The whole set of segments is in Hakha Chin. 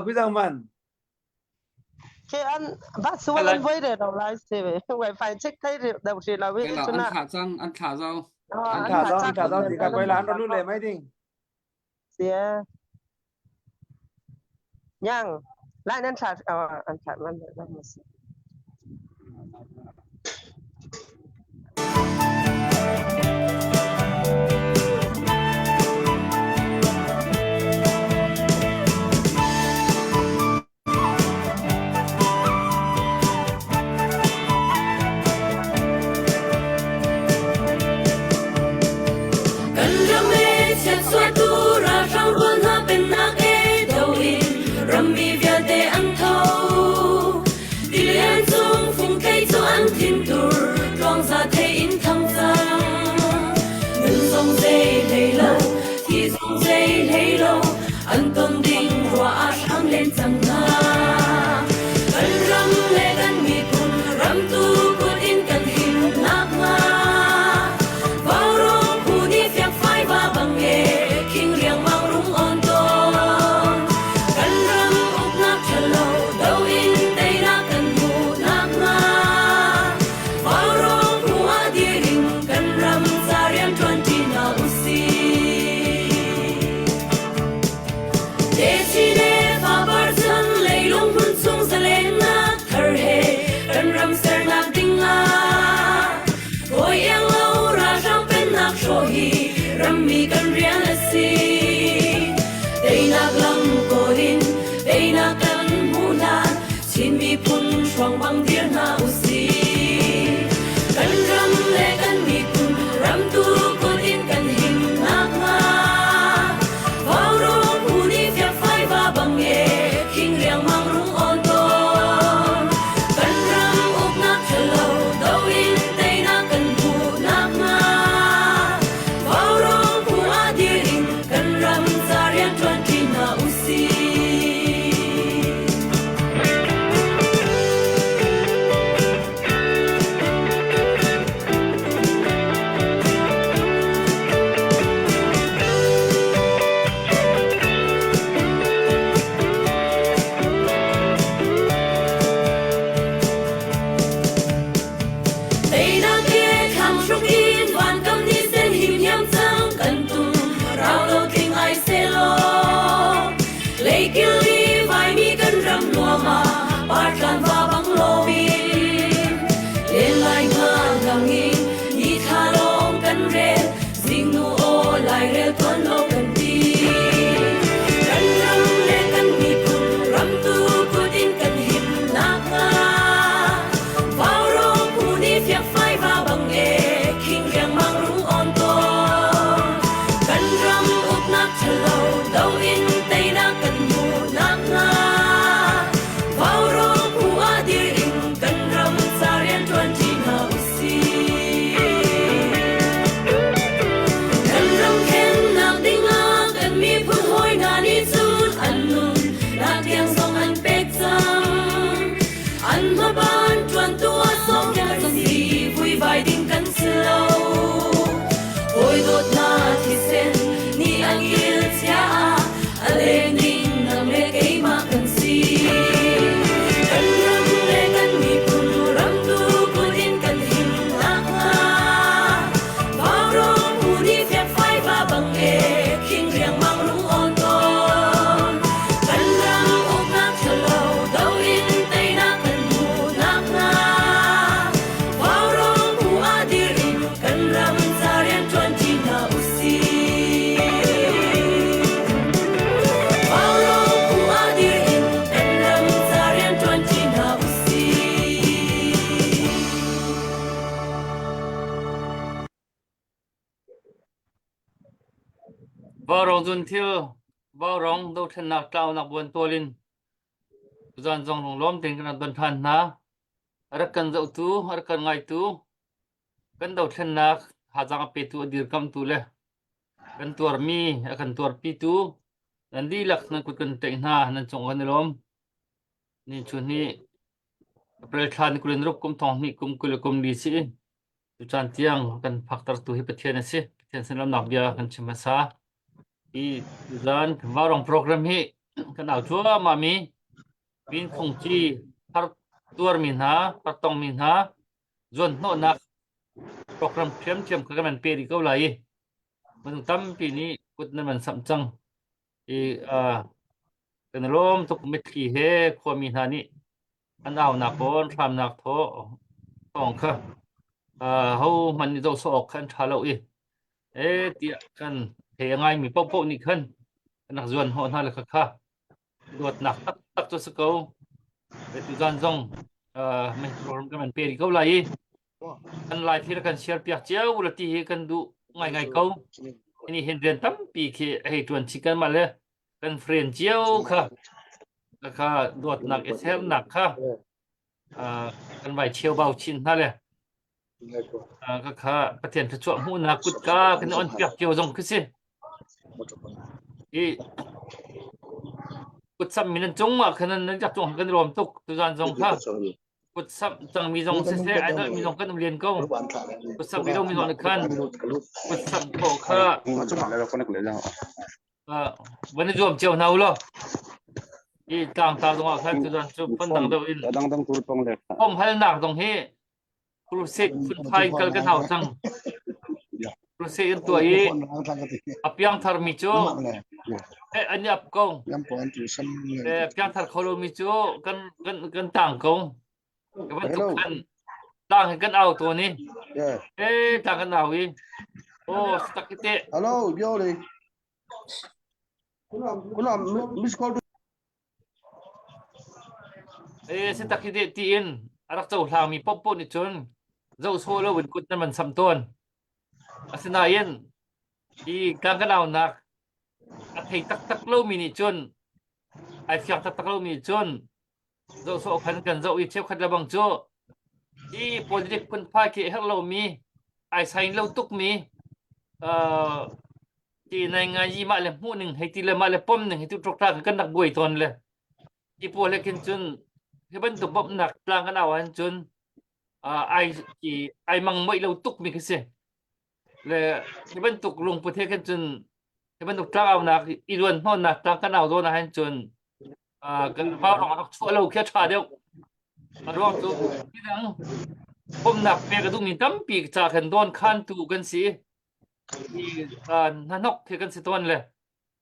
Pui man. Ke an ba sual an voi re lo lai se ve. Wifi check thai re đầu si lo Cái là ăn thả răng, ăn thả rau. An thả rau, an thả rau thì cả quay là ăn lu lệ mấy ding. Sia. Yang. Lại nên thả ăn thả man man. Kan ram e chiatsuatu ralhrang rual hna pennak e do in rammi vialte an tho. Tilian cung fungthei cu an thintur tluangza thei in thang cang. Nun zong zei hlei lo, thi zong zei hlei lo, an ton ding ruah ah hram len cang hna. Kan ram le kan miphun ramtu kut in kan him nakhnga. Vaurawng phu nih fiakfai va bang e, khing riangmang rung on tawn. Kan ram uknak ṭhalo do in teinak kan hmuh nakhnga. Vaurawng phu ah dir in kan ram ca rian ṭuanṭi hna usih. Techi le fapar chan leilung hmun chung zalennak thar he kan ram sernak ding ah Kawi iang lo ralhrang pennak hrawh hi rammi kan rian a si. Teinak lam kawl in teinak kan hmuh hlan Chin miphun hruang bang dir hna usih. Kan ram le kan miphun ramtu kut in kan him nakhnga. Vaurawng phu nih fiakfai va bang e khing riangmang rung on tawn. Kan ram uknak ṭhalo do in teinak kan hmuh nakhnga. Vaurawng phu ah dir in kan ram ca rian ṭuanṭi hna usih. Teinak he thlang hruk in van kam ni sen him hiam cang kan tum rau lo tling ai selaw leikil i vaimi kan ram nuam ah partlan va bang loin len lai nga lang in ni thla lawng kan rel zingnu aw lairel tuan lo kan ti kan ram le kan miphun ramtu kut in kan him nakhnga Vaurawng phu nih fiakfai va bang e khing riangmang rung on tawn kan ram uknak ṭhalo do in teinak kan hmuh nakhnga Vaurawng phu ah dir in kan ram ca rian ṭuanṭi hna usih. Kan ram khennak dingah kan miphun hawi hna nih cun an nun nak tiang zong an pek cang. An hmaban ṭuantu ah sawm kan si, vuivai ding kan si lo. Hawi dawtna thisen nih an il chia ah a leng ding nang le keimah kan si. Kan ram le kan miphun ramtu kut in kan him nakhnga Vaurawng phu nih fiakfai va bang e khing riangmang rung on tawn. Kan ram uknak ṭhalo do in teinak kan hmuh nakhnga Vaurawng phu ah dir in kan ram ca rian ṭuanṭi hna usih. Vaurawng phu ah dir in kan ram ca rian ṭuanṭi hna usih. Vaurawng zun thil Vaurawng dothlennak tlaunak buantual in tuzaan zong lunglawm tein kan rak don ṭhan hna. A rak kan zohtu, a rak kan ngaitu, kan dothlennak thazaang a petu, a dirkamtu le kan tuarmi a kan tuarpitu nan dihlak nan kut kan tlaih hna, nan cung kan i lawm. Ni chun hi April thla ni 26 kum thong hnih kum 20 kum li si. Tucaan tiang kan phaktertu hi Pathian a si. Pathian sin lamnak bia kan chim hmasa. Hi tuzaan Vaurawng program hi Kan au cuahmah mi Pin Khungci har tuarmi hna, har tongmi hna zuanhnawhnak program ṭhiamṭhiam kha kan van pe rih ko lai i minung tampi nih kut nan van samh cang i uh, kan i lawm tuk mitthli he khuami hna nih an aunak pawn hramnak thaw thawng kha uh, ho hmanh nih zoh sawh awk kha an ṭha lo i e tiah kan he a ngaimi paohpaoh nih khan kan rak zuan hnawh hna le kha kha dawtnak taktak cu si ko. Tuzan zong uh, program kan pe rih ko lai i kan lai thil kan share piak cio la ti hi kan duh ngai ngai ko. Ini hin rian tampi khi hei tuan chi kan mah le kan friend cio kha kha dawtnak i sernak kha uh, kan vai cheu bau chin hna le ka kha Pathian thluachuah hmuhnak kutka kan on piak cio zong khi si. I kutsamh mi nan cung ah khan nan jak cung kan lawm tuk tuzan zong kha kutsamh cangmi zong siseh ai mi zong kan um len ko kutsamh mi mi zong nih khan kutsamh khawh kha van i zuam cio hna u law i tlangtar zong ah khan tuzan cu phundang deuh in phom halnak zong hi Crusade phunphai kal kan hau cang. Crusade in tuah i a piangthar mi cu eh an i ap ko. Eh piangthar kho lomi cu kan kan kan tang ko. Ka bantuk khan tang hi kan au tawn i. Eh tang kan au i. Oh tak te. Hello, Bioli. Kuna miss call Eh, si tak hi deh tiin a rak cohlangmi paohpaoh nih cun zoh sawh loin kut nan van samh tawn. Asinain hi tlang kan aunak a thei taktak lomi nih cun ai fiang taktak lomi nih cun zoh sawh khan kan zoh i cheukhat le bang cu hi politic phunphai khi a herh lomi ai sain lo tukmi uh, ti nai ngai yi mah le hmuh ning hei ti le mah le pom ning hi tu ṭokṭa kan rak buai tawn le ti pawl he khin cun hi bantuk bawmhnak tlang kan au ahhin cun ai ai mang moih lo tuk mi khi si le hi bantuk lungput he khin cun hi bantuk tlang aunak i luan hnawnnak tlang kan au zawn ahhin cun kan vau rong rak chuah lo khi a ṭha deuh a ruang cu midang bawmhnak pek a duhmi tampi ca khan dawn khantu kan si hi hnahnok khi kan si tawn le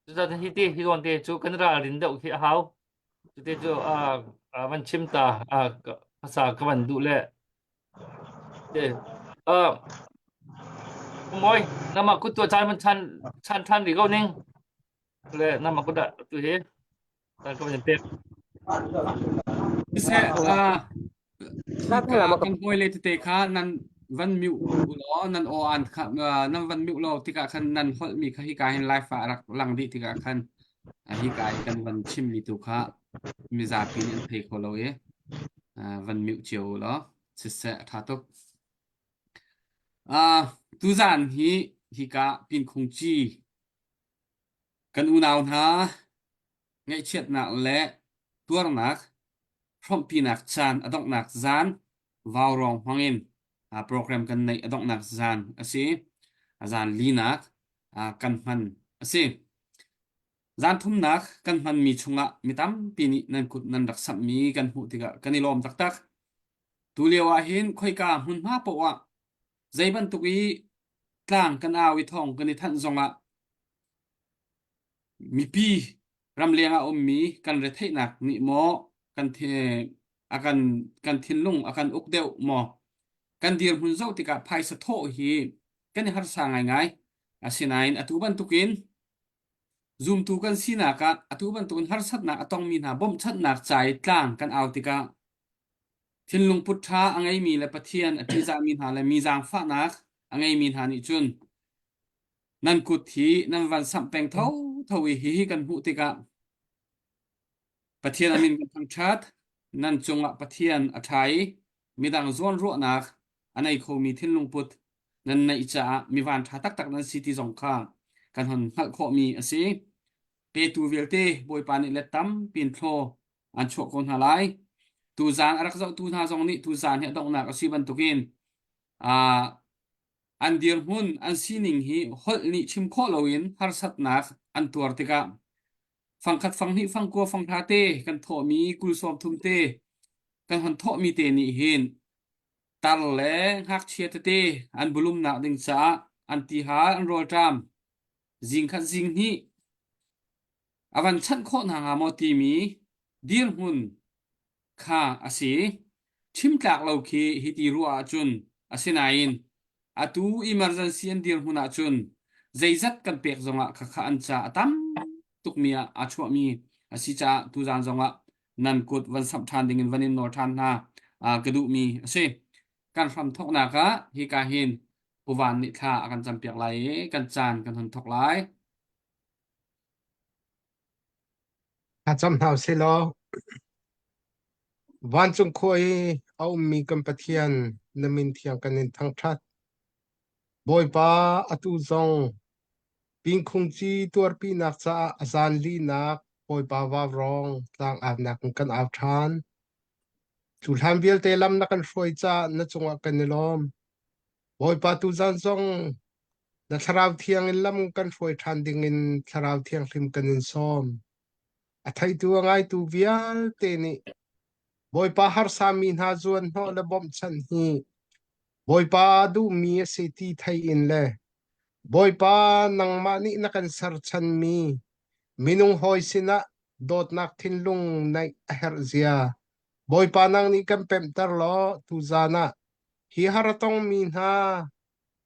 cucaah hi ti hi zawn te cu kan ralrin deuh khi a hau cute cu van chim ta hmasa ka van duh le Moi nama kut tua chan man chan chan than ri ko ning le nama kut dah tu hi Kan ka van pek. Siseh, ah, kan hawile tete kha nan van mute u law nan aw an kha nan van mute law tikah khan nan holhmi kha hika hin live ah rak lang dih tikah khan hika i kan van chimmi tu kha mizapi nih an thei kho lo i van mute cio u law siseh a ṭha tuk. Uh, tuzaan hi hika Pinkhungci Kan unau hna ngaihchiatnak le tuarnak hrawmhpinak caan a donghnak zan vaurawng hmangin program kan neih a donghnak zan a si. A zan linak kan hman a si. Zan thumnak kan hmanmi chungah mi tampi nih nan kut nan rak samhmi kan hmuh tikah kan i lawm taktak. Tu lio ah hin khoika hmunhma paoh ah zei bantuk i tlang kan au i thawng kan i thanh zongah Mipi ramleng ah a ummi kan retheihnak nih maw kan a kan kan thinlung a kan uk deuh maw kan dirhmun zoh tikah phaisa thawh hi kan i harsa ngaingai. Asinain atu bantukin zumtu kan sinak ah atu bantukin harsatnak a tongmi hna bawmhchanhnak ca i tlang kan au tikah thinlung put ṭha a ngeimi le Pathian a ṭihzahmi hna le mi zaangfahnak a ngeimi hna nih cun Nan kut hi nan van samh peng thotho i hihi kan hmuh tikah Pathian a min kan thangṭhat. Nan cungah Pathian a ṭha i midang zawnruahnak a nei khomi thinlung put nan neih caah mi vanṭha taktak nan si ti zong kha kan hon hngalh khawhmi a si. Petu vialte Bawipa nih let tampi in thlaw an chuah ko hna lai. Tuzaan a rak zohtu hna zong nih tuzaan hi a donghnak a si bantukin aa An dirhmun, an sining hi holh nih chim khawh loin harsatnak an tuar tikah. Fangkhat fanghnih fangkua fanghra te kan thawhmi 20 sawmthum te kan hon thawhmi te nih hin tar le ngakchia tete an bulumnak ding caah an tihal an rawlṭam zingkhat zinghnih a van chanh khawh hna hnga maw timi dirhmun kha a si. Chimtlak lo khi hiti ruah ahcun asinain atu emergency an dirhmun ahcun zeizat kan pek zongah khakha an ca a tam tukmi ah aa chuahmi a si caah tuzaan zongah nan kut van samh ṭhan dingin van in nawl ṭhan hna ka duhmi a si. Kan hram thawknak ah hika hin Pu Van nih thla a kan campiak lai i kan caan kan hun thawk lai. Thlacam hna usih law vancung khua i a ummi kan Pathian na min thiang kan in thangṭhat. Bawipa atu zong pingkhungci tuarpinak caah a zan linak Bawipa vaurawng tlang aunak in kan au ṭhan. Cu hlan vialte lam na kan hruai caah na cungah kan i lawm. Bawipa tuzan zong Na Thlarau Thiang in lam kan hruai ṭhan dingin Thlarau Thianghlim kan in sawm. A theitu a ngaitu vialte nih Bawipa harsami hna zuanhnawh le bawmhchanh hi Bawipa duhmi a si ti thei in le Bawipa nangmah nih na kan serchanmi minung hawi sinah dawtnak thinlung neih a herh zia Bawipa nang nih kan pemhter law tuzan ah hi har a tongmi hna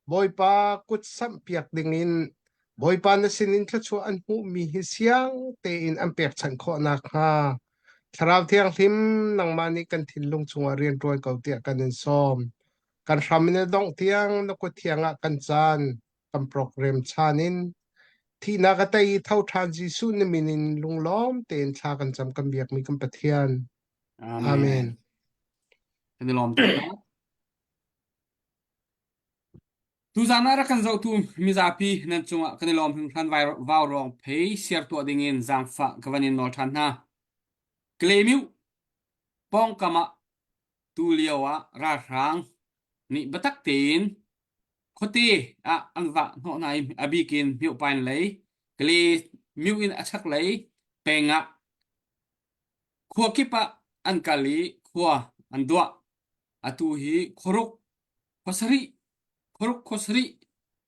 Bawipa kut samhpiak dingin Bawipa na sinin thluachuah an hmuhmi hi siang tein an pekchanh khawh nakhnga Thlarau Thianghlim nangmah nih kan thinlung chungah rian ṭuan ko tiah kan in sawm. Kan hram in a dongh tiang na kut thiang ah kan caan, kan program chan in thihnak a tei i tho ṭhan Jesuh na min in lunglawm tein thla kan cam kan biakmi kan Pathian. Amen. Amen. Kan i lawm tuk. Tuzaan ah rak kan zohtu mizapi nan cungah kan i lawm hringhran vaurawng phei siar tuah dingin zaangfah ka van in nawl ṭhan hna. Klemyu pawngkam ah tulio ah ralhrang nih biatak tein khuate ah an vah hnawh hna i a bik in Myohpain lei Kale myu in a chaklei peng ah khua kip ah an kal i khua an duah. Atu hi khuaruk khuasarih khuaruk khuasarih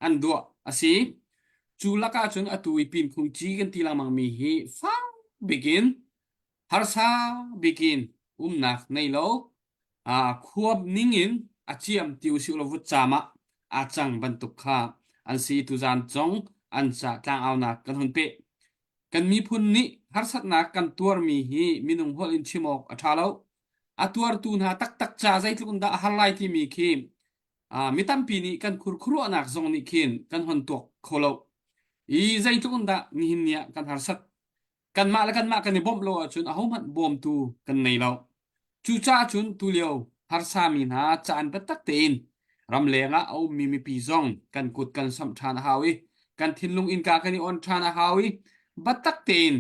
an duah a si. Cu lakah cun atu i Pinkhung ci kan ti lengmang mi hi fak bik in harsa bik in umnak nei lo khua ning in a ciam ti usih law vutcaam ah aa cang bantuk kha an si. Tuzaan zong an ca tlangaunak kan hun peh. Kan miphun nih harsatnak kan tuarmi hi minung holh in chim awk a ṭha lo. A tuartu hna taktak ca zeitluk in dah a har lai timi khi mi tampi nih kan khurkhuruahnak zong nih khin kan hon tuak kho lo. I zeitluk in dah nihin ni ah kan harsat. Kanmah le kanmah kan i bawmh lo ahcun ahohmanh bawmtu kan nei lo. Cucaah cun tulio harsami hna caan biatak tein ramleng ah a ummi mipi zong kan kut kan samh ṭhan a hau i kan thinlung innka kan i on ṭhan a hau i biatak tein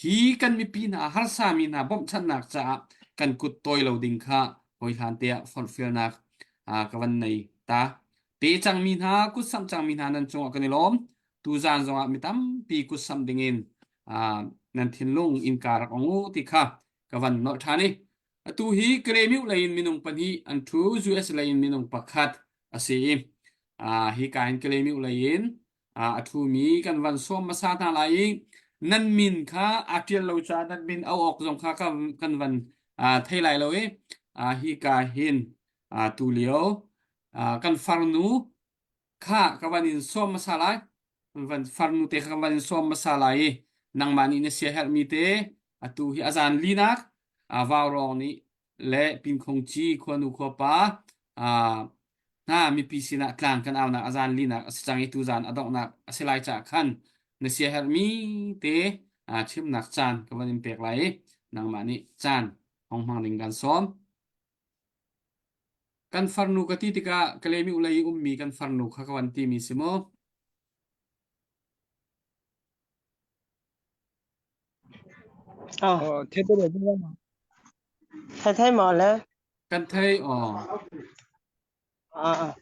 hi kan mipi hna harsami hna bawmhchanhnak caah kan kut tawi lo ding kha hawihlan te ah forhfialnak ka van nei ta. Pe cangmi hna kut samh cangmi hna nan cungah kan i lawm. Tuzaan zongah mi tampi kut samh dingin nan thinlung innka rak ong u ti kha ka van nolh ṭhan i atu hi Kalemiu lei in minung pahnih an ṭhu US lei in minung pakhat a si i hi ka hin Kalemiu lei in a ṭhumi kan van sawm hmasa hna lai i nan min kha aa ṭial lo caah nan min au awk zong kha kan van thei lai lo i hi ka hin tu lio kan farnu kha ka van in sawm hmasa lai van farnu te kha ka van in sawm hmasa lai i nangmah nih na siaherhmi te atu hi a zan linak vaurawng nih le pinkhongci khuanu khuapa hna mipi sinah tlang kan aunak a zan linak a si cang i tu zan a donghnak a si lai caah khan na siaherhmi te chimnak caan ka van in pek lai i nangmah nih caan hong hmang ding kan sawm. Kan farnu ka ti tikah Kalemi ulei i ummi kan farnu kha ka van timi si maw? Oh. Oh, thei te le Thei thei maw le? Kan thei aw. Ah.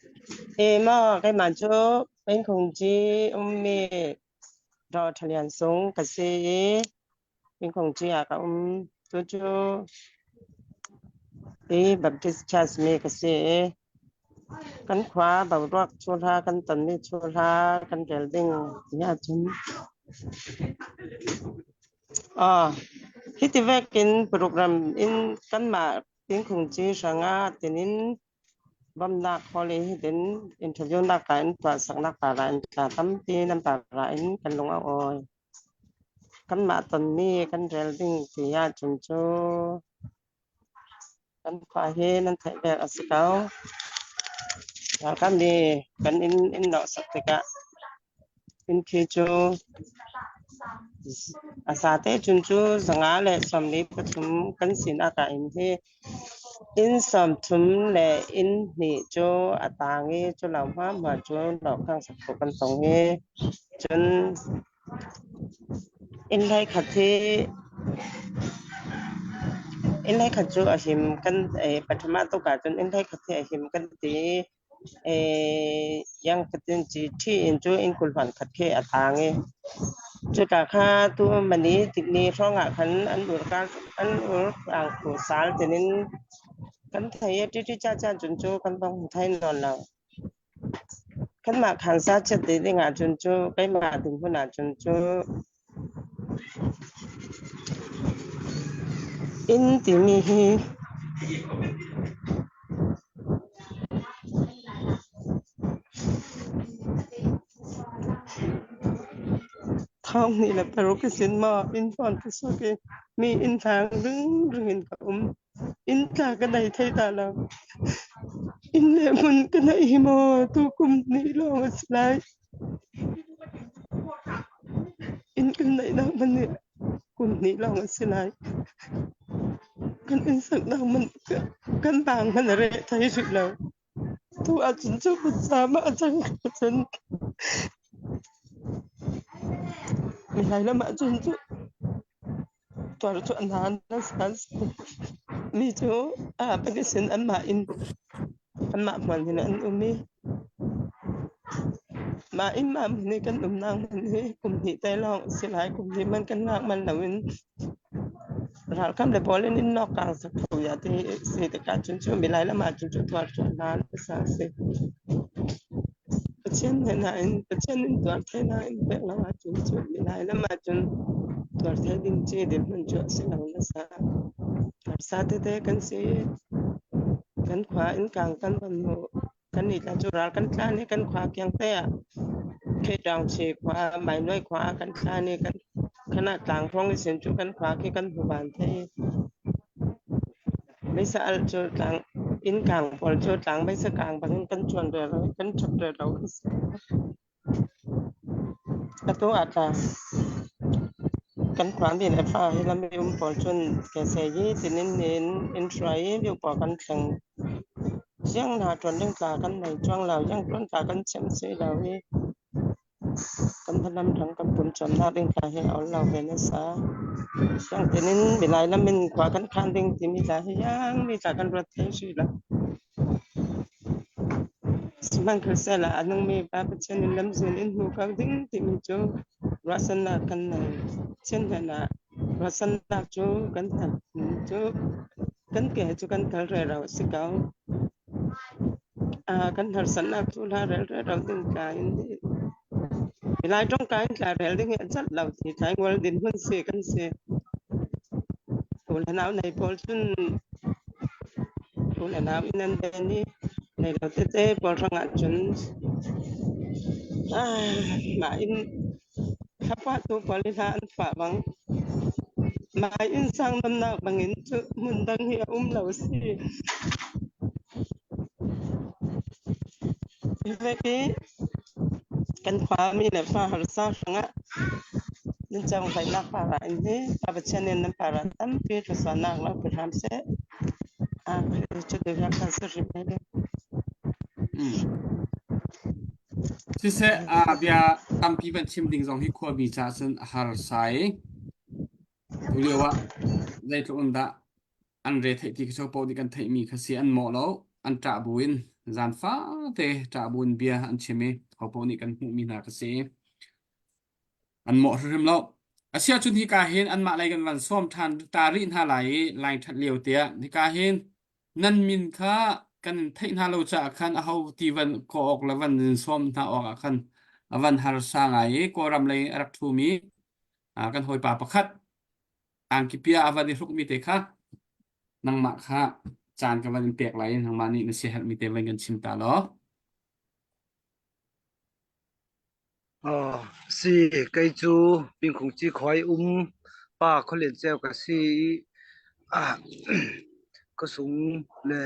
E ma keimah cu pengkhung ci ummi Dr. Lian Sung ka si i. Pingkhungci ah ka um. Cucu hi Baptist Church mi ka si i kan khua boruak cuhla kan tonmi cuhla kan rel ding ti ahcun aw hiti vekin program in kanmah Pingkhungci hrangah tinin Bawmhnak hawl i hitin interview nak pa in tuahsaknak para in tla tampi nan para in kan lung a awi. Kanmah tonmi kan rel ding ti ahcun cu kan khua hi nan theih bel a si ko. Ralkap nih kan inn in sak tikah inn khi cu a sate cun cu 143 kan sinak ah inn hi inn 30 le inn hnih cu a tang i cu lo hma cu lohkhang sakphu kan tong i cun Inn hleikhat hi inn hleikhat cu a him kan pathum ah tuk ahcun inn hleikhat hi a him kan ti i yang fatin ci ṭhi in cu inn kulhman khat khi a tang i cuka kha tu mani tikni hrawng ah khan an ur an ur ang khu sal tinin kan thei i ṭi ṭi cha cha cun cu kan bong thai nawn lo. Kanmah khansa chiat te ding ahcun cu keimah dinhmun ahcun cu inn timi hi thong hnih le paruk ka sin maw inn fawn ka suk i mi inn hlang ringring in ka um. Inn tla ka nei thei ta lo. Inn le hmun ka neih hi maw tukum ni lawng a si lai. Inn kan neihnak hmanh nih kum hnih lawng a si lai. Kan inn saknak hmanh kan bang hmanh a reh thei rih lo. Tu ahcun cu vutcaam ah a cang cun milai lam ahcun cu tuar cu a hna na san mi cu a palisin anmah in anmah hmual hin an um i mah inn mah hmun i kan umnak hmun hi kum hnih te lawng a si lai kum hnih man kan ngak man loin Ralkap le pawl in inn awk aa sak kho ya ti si tikah cun cu milai lam ah cun cu tuar cu hna sa a si. Pathian nih nain Pathian in tuar thai nain pek lo ahcun cu milai lam ah cun tuar thai ding ci dirhmun cu a si lo na sa. Harsa tete kan si. Kan khua inn kang kan van hmuh. Kannih tla cu ral kan tlan i kan khua kiangte ah Kheṭaungchi khua, Mainuai khua ah kan tlan i kan khan ah tlanghrawng i sin cu kan khua khi kan hmu van thei. Meisa alh cu tlang inn kang pawl cu tlang meisa kang bangin kan ṭuan rero i kan ṭhut rero an si. Atu ah tla kan khuami le fa hi lam i um pawl cun kesei hi tinin in in hruai i liu pawl kan thleng. Siang hna ṭuan ding tla kan nei cuang lo, iang ṭuan tla kan chem si lo i kan lam thang kan pum cawmnak ding tla hi a ol lo ve nasa. Siang tinin milai lam in khua kan khan ding timi tla hi iang mi tla kan ruat thai si lo. Sihmanhsehlaw a nungmi Pa Pathian in lamzin in hmu ko ding timi cu ruahchannak kan nei. Pathian hnenah ruahchannak cu kan hngalh cu kan ke cu kan kal rero a si ko. Kan harsatnak cu hla rel rero ding tla in milai ṭongka in tla rel ding hi a cat lo ti tlai ngol din hmun si kan si. U le nau nei pawl cun U le nau in an ven i nei lo tete pawl hrangah cun mah inn thlapa tu pawl hi hla an phuah bang mah inn sang namnak bangin cu hmun dang hi a um lo si. Vek i kan khuami le fa harsa hrangah nan cang hlainak para in hi Pa Pathian in nan para tampi thluachuahnak lo pe hram seh. Siseh, bia tampi van chim ding zong hi khuami caah cun a harsa i tu lio ah zeitluk in dah an re theih ti khi paoh nih kan theihmi kha si an mawh lo an ṭah buin zan fate ṭah buin bia an chim i ho paoh nih kan hmuhmi hna kha si an mawh hrimhrim lo. Asiahcun hika hin anmah lei kan van sawm ṭhan ta rih hna lai i line ṭhat lio tiah hika hin nan min kha kan in theih hna lo caah khan aho ti van kawh awk le van in sawm hna awk ah khan a van harsa ngai i Kawlram lei a rak ṭhumi kan hawipa pakhat angki pia a van i hrukmi te kha nangmah kha caan ka van in pek lai i nangmah nih na siaherhmi te van kan chim ta law. Aw, si, kei cu Pingkhungci khua i um pa khualian ceu ka si i ah, khuasung le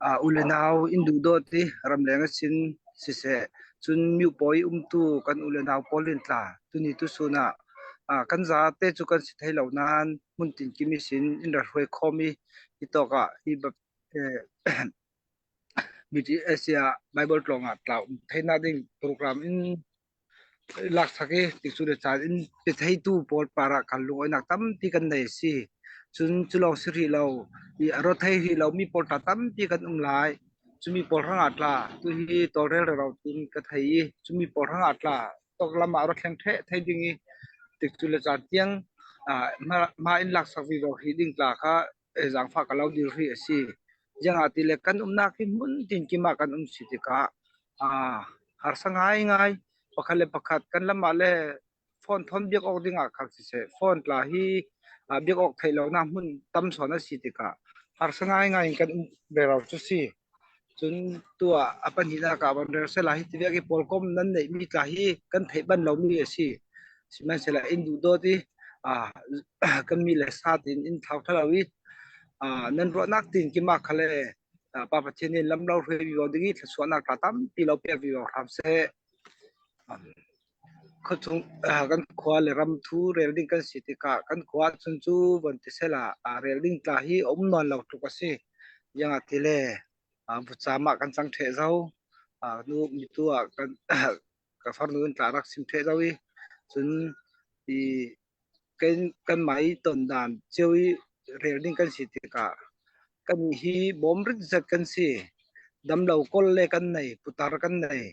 ah, u le nau inn duhdawt i ramleng a sin siseh, cun miupaw i umtu kan u le nau pawl in tla tuni tusun ah ah, kan zate cu kan si thai lo nain hmun tinkim i sin in ra hruai khawm i hi tawk ah hi eh, BTS ah Bible tlawng ah tlau theihnak ding program in laksak i tikcu le caan in pe theitu pawl par ah kan lungawinak tampi kan nei a si. Cun cu lawng si rih lo i a rawt thei rih lomi pawl tla tampi kan um lai. Cumi pawl hrangah tla tuhi tawlrel rero tin ka thei i cumi pawl hrangah tla tawk lam ah rawt thleng theh thei ding i tikcu le caan tiang hma in laksak vivo hi ding tla kha zaangfah ka lo dir ri a si. Ziangah ti le kan umnak hi hmun tinkim ah kan um si tikah aa harsa ngaingai pakhat le pakhat kan lam ah le phone thawn biak awk ding ah khal siseh phone tla hi biak awk theih lonak hmun tam sawn a si tikah harsa ngaingai in kan um ve ro cu si. Cun tuah a pahnihnak ah van rel sehla hi ti viak i pawlkom nan neihmi tla hi kan theih ban lomi a si. Sihmanhsehlaw inn duhdawt i kan mi le sa tiin inn thlau thalo i nan ruahnak tiin kima kha le Pa Pathian nih lam lo hruai vivo ding i thluachuahnak tla tampi lo pek vivo hram seh. Khuachung kan khua le ram thu rel ding kan si tikah kan khua ahcun cu von ti sehla rel ding tla hi a um nawn lo tluk a si. Iangah ti le vutcaam ah kan cang ṭheh zau. Nu mitu ah kan ka farnu in tla rak sim ṭheh zau i cun i kan kanmah i ton dan cio i rel ding kan si tikah kan hi bawm rit zat kan si. Damlo kol le kan nei, putar kan nei.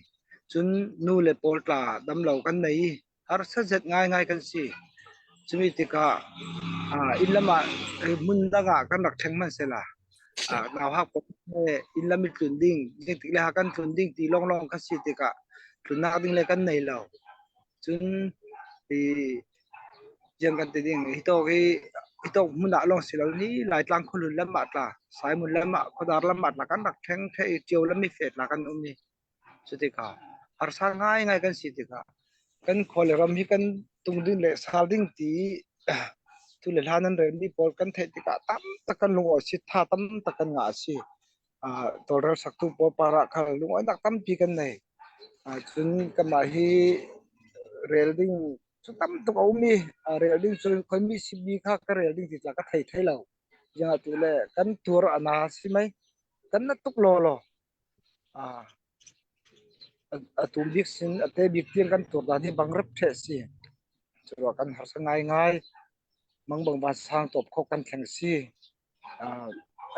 Cun nu le pawl tla damlo kan nei i harsa zet ngaingai kan si. Cumi tikah inn lam ah hmun dang ah kan rak ṭheng hmanhsehla nauhak pawl he inn lam i tlun ding, zeitik le ha kan tlun ding ti lawnglawng kha si tikah tlunnak ding le kan nei lo. Cun i Jiang kan ti ding hi tawk hi hi tawk hmun ah lawng si lo ni Laitlang khualun lam ah tla Saimun lam ah Khuadar lam ah tla kan rak ṭheng ṭhe i Ṭio lam i fet la kan um i cu tikah harsa ngaingai kan si tikah kan khua le ram hi kan tung ding le sal ding ti tu le hla nan relmi pawl kan theih tikah tam tak kan lungawi si tha tam tak kan ngah a si. Tawlrel saktu pawl par ah khan lungawinak tampi kan nei. Cun kanmah hi rel ding cu tam tuk a um i rel ding cu khoimi simi kha ka rel ding ti tla ka thei thei lo. Ziangah tu le kan tur a na si mei. Kan na tuk lawlaw. A tum bik sin a te bik tiang kan tur dan hi bang rep ṭheh si. Curuah kan harsa ngaingai. Mangbang vansang tawp khok kan thleng si.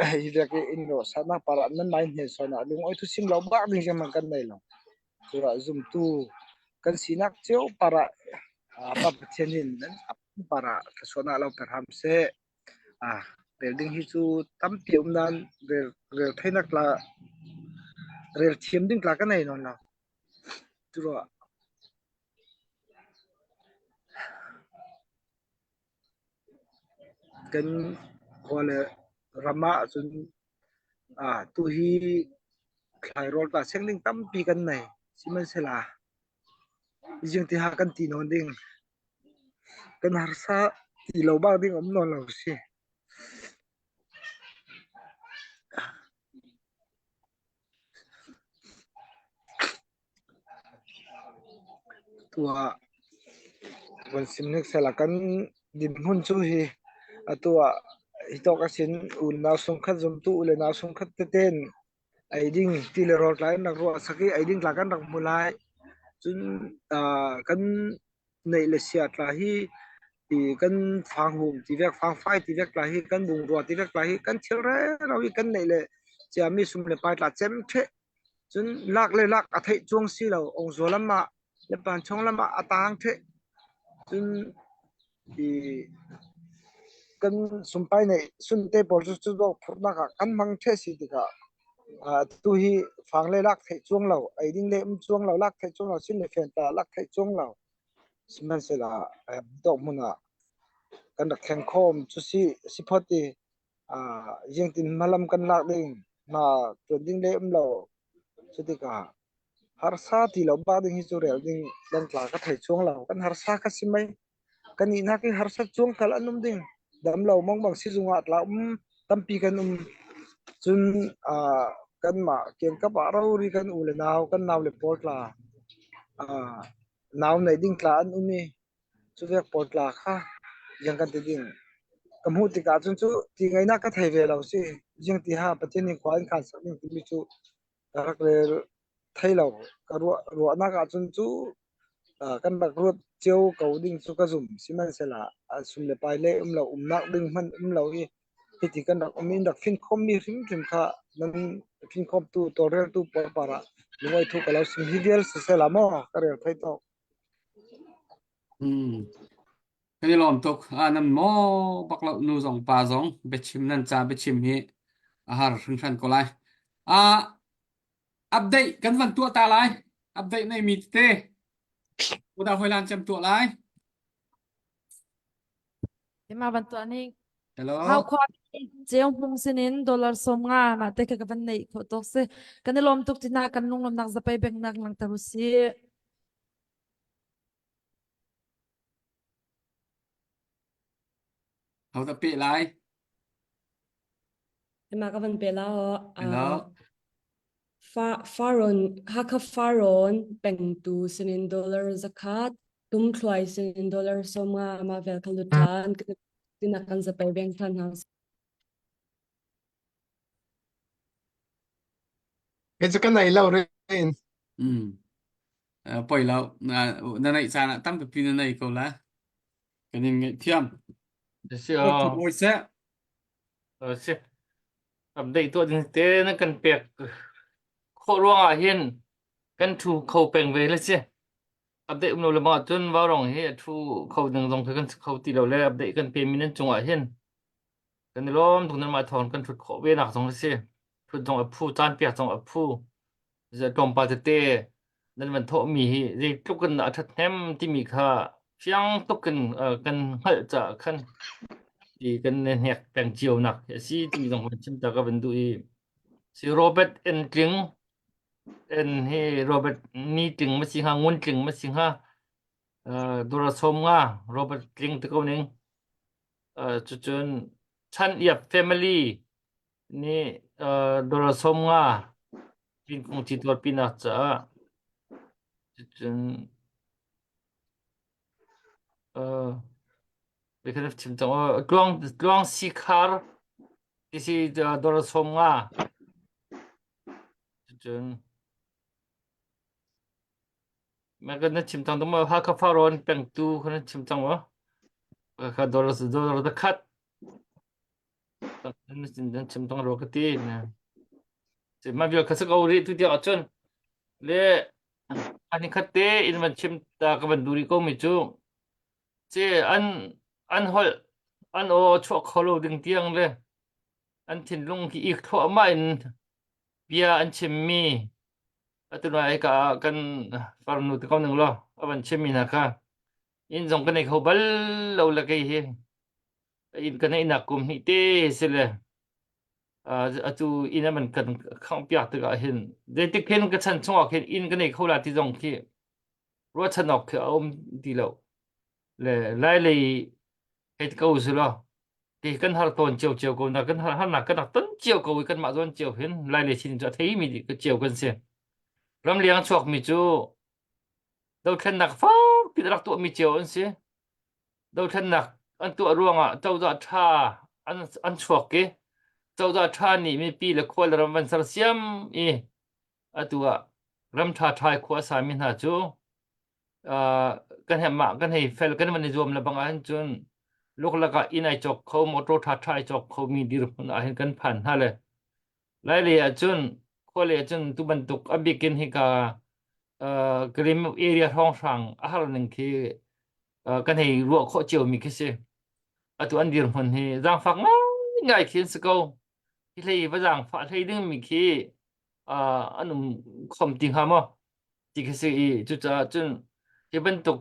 Hi vek i inn rawh satnak par ah nan mai hne sawn ah lung oi thu sim lo bak ding zeihmanh kan nei lo. Curuah zumtu kan sinak cio par ah Pa Pathian in nan par ah thluachuahnak lo pe hram seh. Rel ding hi cu tampi um nain rel rel theinak tla rel thiam ding tla ka nei nawn lo. Curuah Kan khua le ram ah cun tuhi thlairawl tla seng ding tampi kan nei. Sihmanhsehlaw zingtiha kan ti nawn ding kan harsa ti lo bak ding um nawn lo si. Tuah van sim hnik sehla kan dinhmun cu hi atu ah hi tawk a sin unau sungkhat zumtu u le nau sungkhat tete in ei ding ti le rawl tlai in rak ruah sak i ei ding tla kan rak hmu lai. Cun kan neih le sia tla hi ti kan fanghum ti vek fangfai ti vek tla hi kan bungrua ti vek tla hi kan thil rero i kan neih le ciami sum le pai tla cem ṭheh Cun lak le lak a theih cuang si lo. Ongzaw lam ah le Panchong lam ah a taang ṭheh. Cun. I kan sumpai neih sunte pawl cu cu dawk phurhnak ah kan hmang ṭheh si tikah atu hi fang le lak theih cuang lo, ei ding le um cuang lo, lak theih cuang lo, sin le fen ta lak theih cuang lo. Sihmanhsehlaw dawk hmun ah kan rak thleng khawm cu si si phot i zingtin hmalam kan lak ding hna ṭuan ding le um lo. Cu tikah harsa ti lo bak ding hi cu rel ding dangtla ka thei chuang lo. Kan harsa kha si mei. Kan ihnak hi harsat cuang kal an um ding. Dam lo mongmang sizung ah tla um tampi kan um. Cun uh, kanmah kiangkap ah rori kan u le nau kan nau le pawl tla uh, nau nei ding tla an um i cu vek pawl tla kha yang kan ti ding. Ka hmuh tikah cun cu ti ngainak ka thei ve lo si. Jing ti ha Pathian nih khua in khan sak ding timi cu ka rak rel thei lo. Ka ruah ruahnak ahcun cu kan rak ruat cio ko ding cu ka zum. Sihmanhsehlaw sum le pai le um lo umnak ding hmanh um lo i hiti kan rak um i rak finkhawmmi hrimhrim kha nan finkhawmtu tawlreltu pawl parah lungawi thu ka lo sim hi vial siseh la maw ka rel thei tawk. Hmm. Kan i lawm tuk. Ah, nan maw bak lo nu zong pa zong biachim nan ca biachim hi a har hringhran ko lai. Ah, Update kan van tuah ta lai. Update nei mi tete. Udah hoi lan cem tuah lai. Ima van tuah ning. Hello. Hau khua ceu hmung sinin dollar som nga ma te ka van nei kho tok si. Kan i lawm tuk tina kan lunglawm nak zapai beng nak lang taru si. Ho ta pe lai. Ima ka van pe la o. Hello. Fa Faron Hakha Faron pengtu sinin dollar zakhat tum thluai sinin dollar somnga ma vel kha lutan tina kan zapai beng than hang Kei cu ka nei lo rin. Mm. Uh, poi lo. Na na neih caan ah tampi na nei ko la. Kan in ngaihthiam. Si o. Bawi seh. Si. Update tuah ding te na kan pek khawh ruangah hin kan thu kho peng ve le si. Update um lo le ma cun vaurong hi a thu kho ding zong khi kan kho ti lo le update kan pe mi nan cungah hin kan i lawm tuk nan mah thawng kan thut khawh ve nak zong a si. Thut zong a phu, caan pek zong a phu. Tlawmpal tete nan van thawhmi hi zeitluk in a ṭhathnem timi kha fiang tuk in kan hngalh caah khan ti kan i hnek peng cio nak hi a si timi zong van chim ta ka van duh i si Robert N Tling N hi Robert Ni Tling ma si hnga Ngun Tling ma si hnga Dora Som nga Robert Tling ti ko ning cucun Chan Iap family nih dollar 50 pinkung ci tuarpinak caah cucun uh, kan chim cang tluang tluang sikhar ti si dollar 50 cucun Ma kan na chim cang ma Hakha Faron pengtu kan na chim cang ma kha dollar dollar da khat Nan chim tong rua ka ti. Mah vial kha si ko rih tu tiang ahcun le ani khat te in van chim ta ka van duh rih ko mi cu ce an an holh an aw chuak kho lo ding tiang le an thinlung khi ik thluahmah in bia an chimmi atu nai ka kan farnu te ko ning law a van chimmi hna kha inn zong ka nei kho bal lo le kei hi inn ka neihnak kum hnih te si le atu inn an kan khangh piak tikah hin zeitik khin ka chan chungah khin inn ka nei kho la ti zong khi ruahchan awk khi a um ti lo le lai lei hei ko si lo ti kan har tawn cio cio ko na kan har harnak kan rak ton cio ko i kanmah zawn cio hin lai lei sin cu a theimi dih cio kan si ramleng chuak mi cu dothlennak fakpi rak tuahmi cio an si dothlennak an tuah ruangah cozah ṭha an, an chuak i cozah ṭha nih mipi le khua le ram van sersiam i atu ah ram ṭha ṭha i khua a sami hna cu uh, kan he mah kan hei fel kan van i zuam le bang ahhin cun luklak ah inn ai cawk kho motor ṭha ṭha ai cawk kho mi dirhmun ahhin kan phan hna le Lailei ahcun khualei ahcun tu bantuk a bik in hika uh, Karim area hrawnghrang a har ning khi. Uh, kan hei ruah khawh cio mi khi si. Atu an dirhmun hi zaangfak ngaingai khi an si ko. Hi hlei va zaangfah hlei ding mi khi uh, an um khom ti hnga maw? Ti khi si i cucaah cun hi bantuk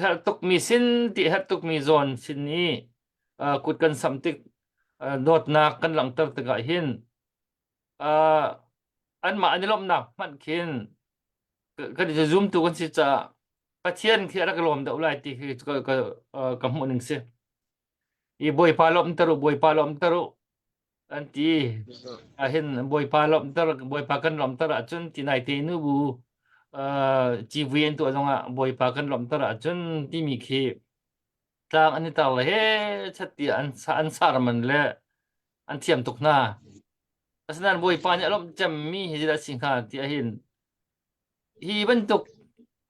herh tukmi sin ti herh tukmi zawn sin i uh, kut kan samh tik uh, dawtnak kan langhter tikah hin uh, anmah an i lawmhnak hmanh khin kan i zumtu kan si caah Pathian khi a rak lawm deuh lai ti khi ka, ka, uh, ka hmuh ning si. I Bawipa lawmhter u, Bawipa lawmhter u an ti. Ahin Bawipa lawmhter, Bawipa kan lawmhter ahcun ti nai te nu bu uh, civui an tuah zongah Bawipa kan lawmhter ahcun timi khi tlang an i tar le he chat ti an an sar man le an thiam tuk hna. Asinain Bawipa nih a lawmh cemmi hi zeidah a si hnga ti ahhin hi bantuk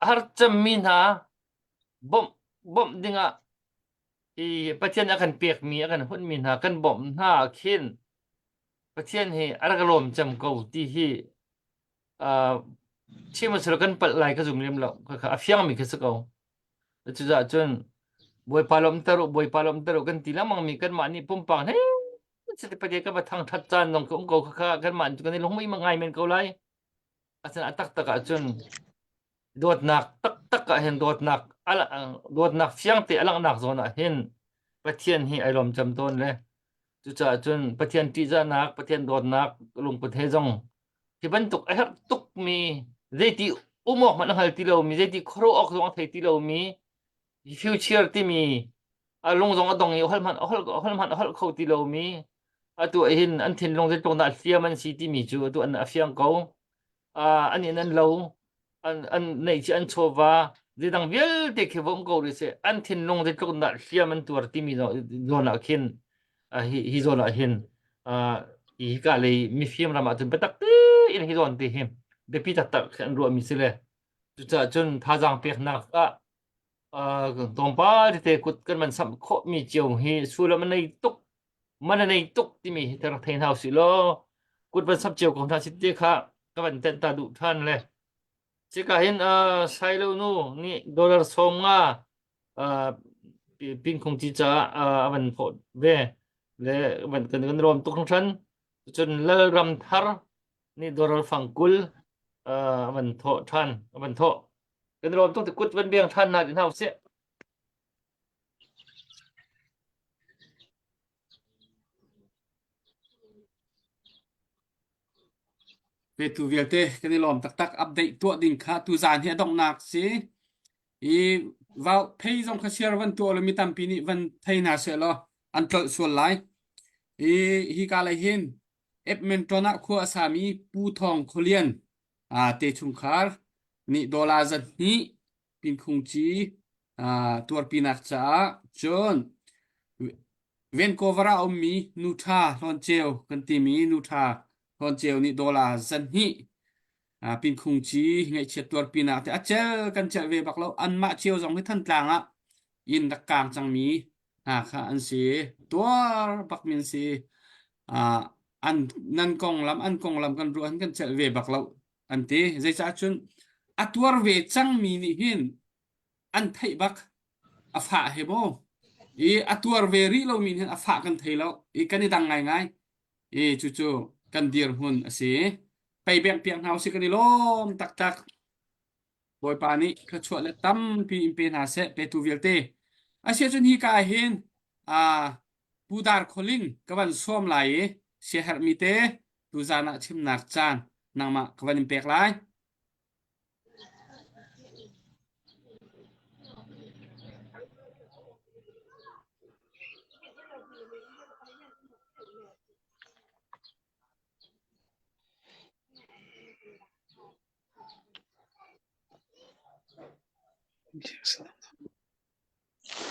a har cemmi hna bawmh bawmh dingah hi Pathian a kan pekmi a kan hunmi hna kan bawmh hna ah khin Pathian hi a rak lawm cem ko ti hi uh, chim a kan palh lai ka zum lem lo kha a fiangmi khi si ko. Cucaah cun Bawipa lawmhter u, Bawipa lawmhter u kan ti lengmang mi kanmah nih pumpak he siti pate kan va thangthat caan zong ka um ko kha kanmah kan i lungmui ngai men ko lai. Asinain a taktak ahcun dawtnak taktak ah hin dawtnak dawtnak fiangte a langhnak zawn ah hin Pathian hi ai lawm cem tawn le cucaah cun Pathian ṭihzahnak, Pathian dawtnak lungput he zong hi bantuk a herh tukmi zeiti um awk hmanh a hngal ti lomi zeiti khuaruah awk zong a thei ti lomi future timi a lung zong a dong i holh hmanh a holh holh hmanh a holh kho ti lomi atu ah hin an thinlung zeitluk dah hliam an si timi cu atu an a fiang ko an in an lo an an neih ci an chawva zeidang vialte khi va um ko rih seh an thinlung zeitluk dah hliam an tuar timi zawn ah khin hi hi zawn ah hin hi hika lei mifim ram ah cun biatak tein hi zawn te hi biapi taktak khi an ruahmi si le cucaah cun thazaang peknak ah tlawmpal tete kut kan man samh khawhmi cio hi sullam a nei tuk man a nei tuk timi hi rak thei hna usih law kut van samh cio ko hna si te kha ka van tenh ta duh than le Cika hin uh, Sailo nu nih dollar 50 uh, pinkhung ci caah uh, a van phawt ve le van kan kan rawm tuk hringhran cun Lalram thar nih dollar fang 20 uh, a van thawh than a van thawh kan rawm tuk ti kut van biang than na din hau sih Petu vialte kan i lawm taktak. Update tuah ding kha tuzaan hi a donghnak si. I vau phei zong kha share van tuah lo mi tampi nih van thei hna seh law an tlolh sual lai. I hi ka lei hin Edmonton ah khua a sami Pu Thawng Khualian te chungkhar nih dollar 200 pinkhungci tuarpinak caah cun Vancouver ah a ummi nu ṭha Hlawn Ceu kan timi nu ṭha Hlawn Ceu nih dollar 200 pinkhungci ngaihchiat tuarpinak te a cel kan celh ve bak lo anmah cio zong hi Thantlang ah inn rak kaang cangmi hna kha an si tuar bak min si an nan konglam an konglam kan ruah hin kan celh ve bak lo an ti zeicah cun a tuar ve cangmi nih hin an theih bak a fah he maw i a tuar ve rih lomi hin a fah kan thei lo i kan i dang ngaingai i cucu kan dirhmun a si pei bek piak hna usih kan i lawm taktak Bawipa nih thluachuah le tampi in pe hna seh petu vialte asiahcun hi ka ah hin Pu Dar Khualing ka van sawm lai i siaherhmi te tuzaan ah chimnak caan nangmah ka van in pek lai.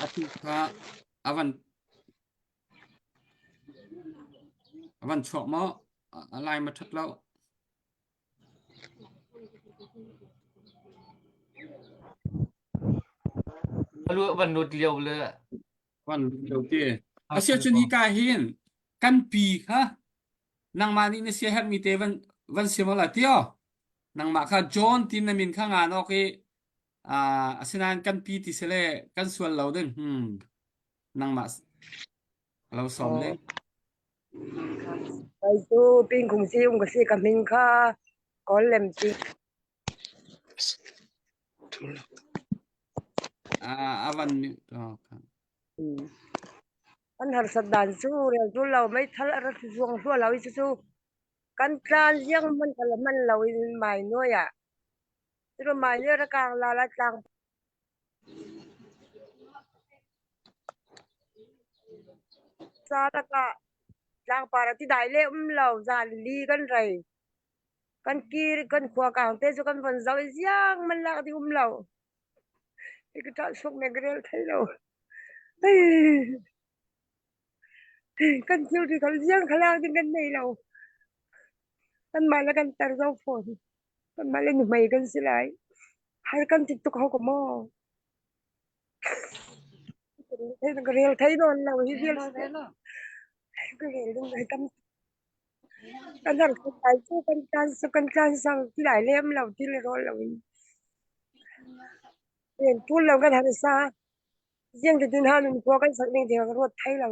Atu kha a van a van chuak maw? A lai ma ṭhat lo. A lu van lut lio le Van lut lio ti. Asiahcun hi ka hin kan pi kha nangmah nih na siaherhmi te van van sim la tio. Nangmah kha John tin na min kha ngan awk i. Ah, asinain kan pi ti sile kan sual lo ding. Hmm. Nangmah lo sawm Oh. ding. Kai cu pingkhung si um ka si ka min kha kawl lem ti. Ah, avan mute. Oh, okay. Kan harsat dan cu rel tu lo meithal a rak zuang hlua lo i cucu kan tlan ziang man kha la man lo in mai nuai ah. Cucu mai nuai ra kang la la tlang Sa lakah tlangpar ah tidai le um lo zan li kan rei. Kan kir kan khua kang te cu kan von zoh i ziang man lak ding um lo. Hi ka ṭah suk ne ka rel thai lo. Kan thilri kha ziang kha lak ding kan nei lo. Kanmah le kan tar zo fawn. Kanmah le nuhmei kan si lai. Har kan ti tuk hau ko maw? Ka rel thei nawn lo hi vial ka rel ding ai tam kan har kai cu kan tlan su kan tlan sang ti lai lem lo ti le rawl lo in rian tul lo kan har sa ziang te tin han khua kan sak ning theng ruat thei lo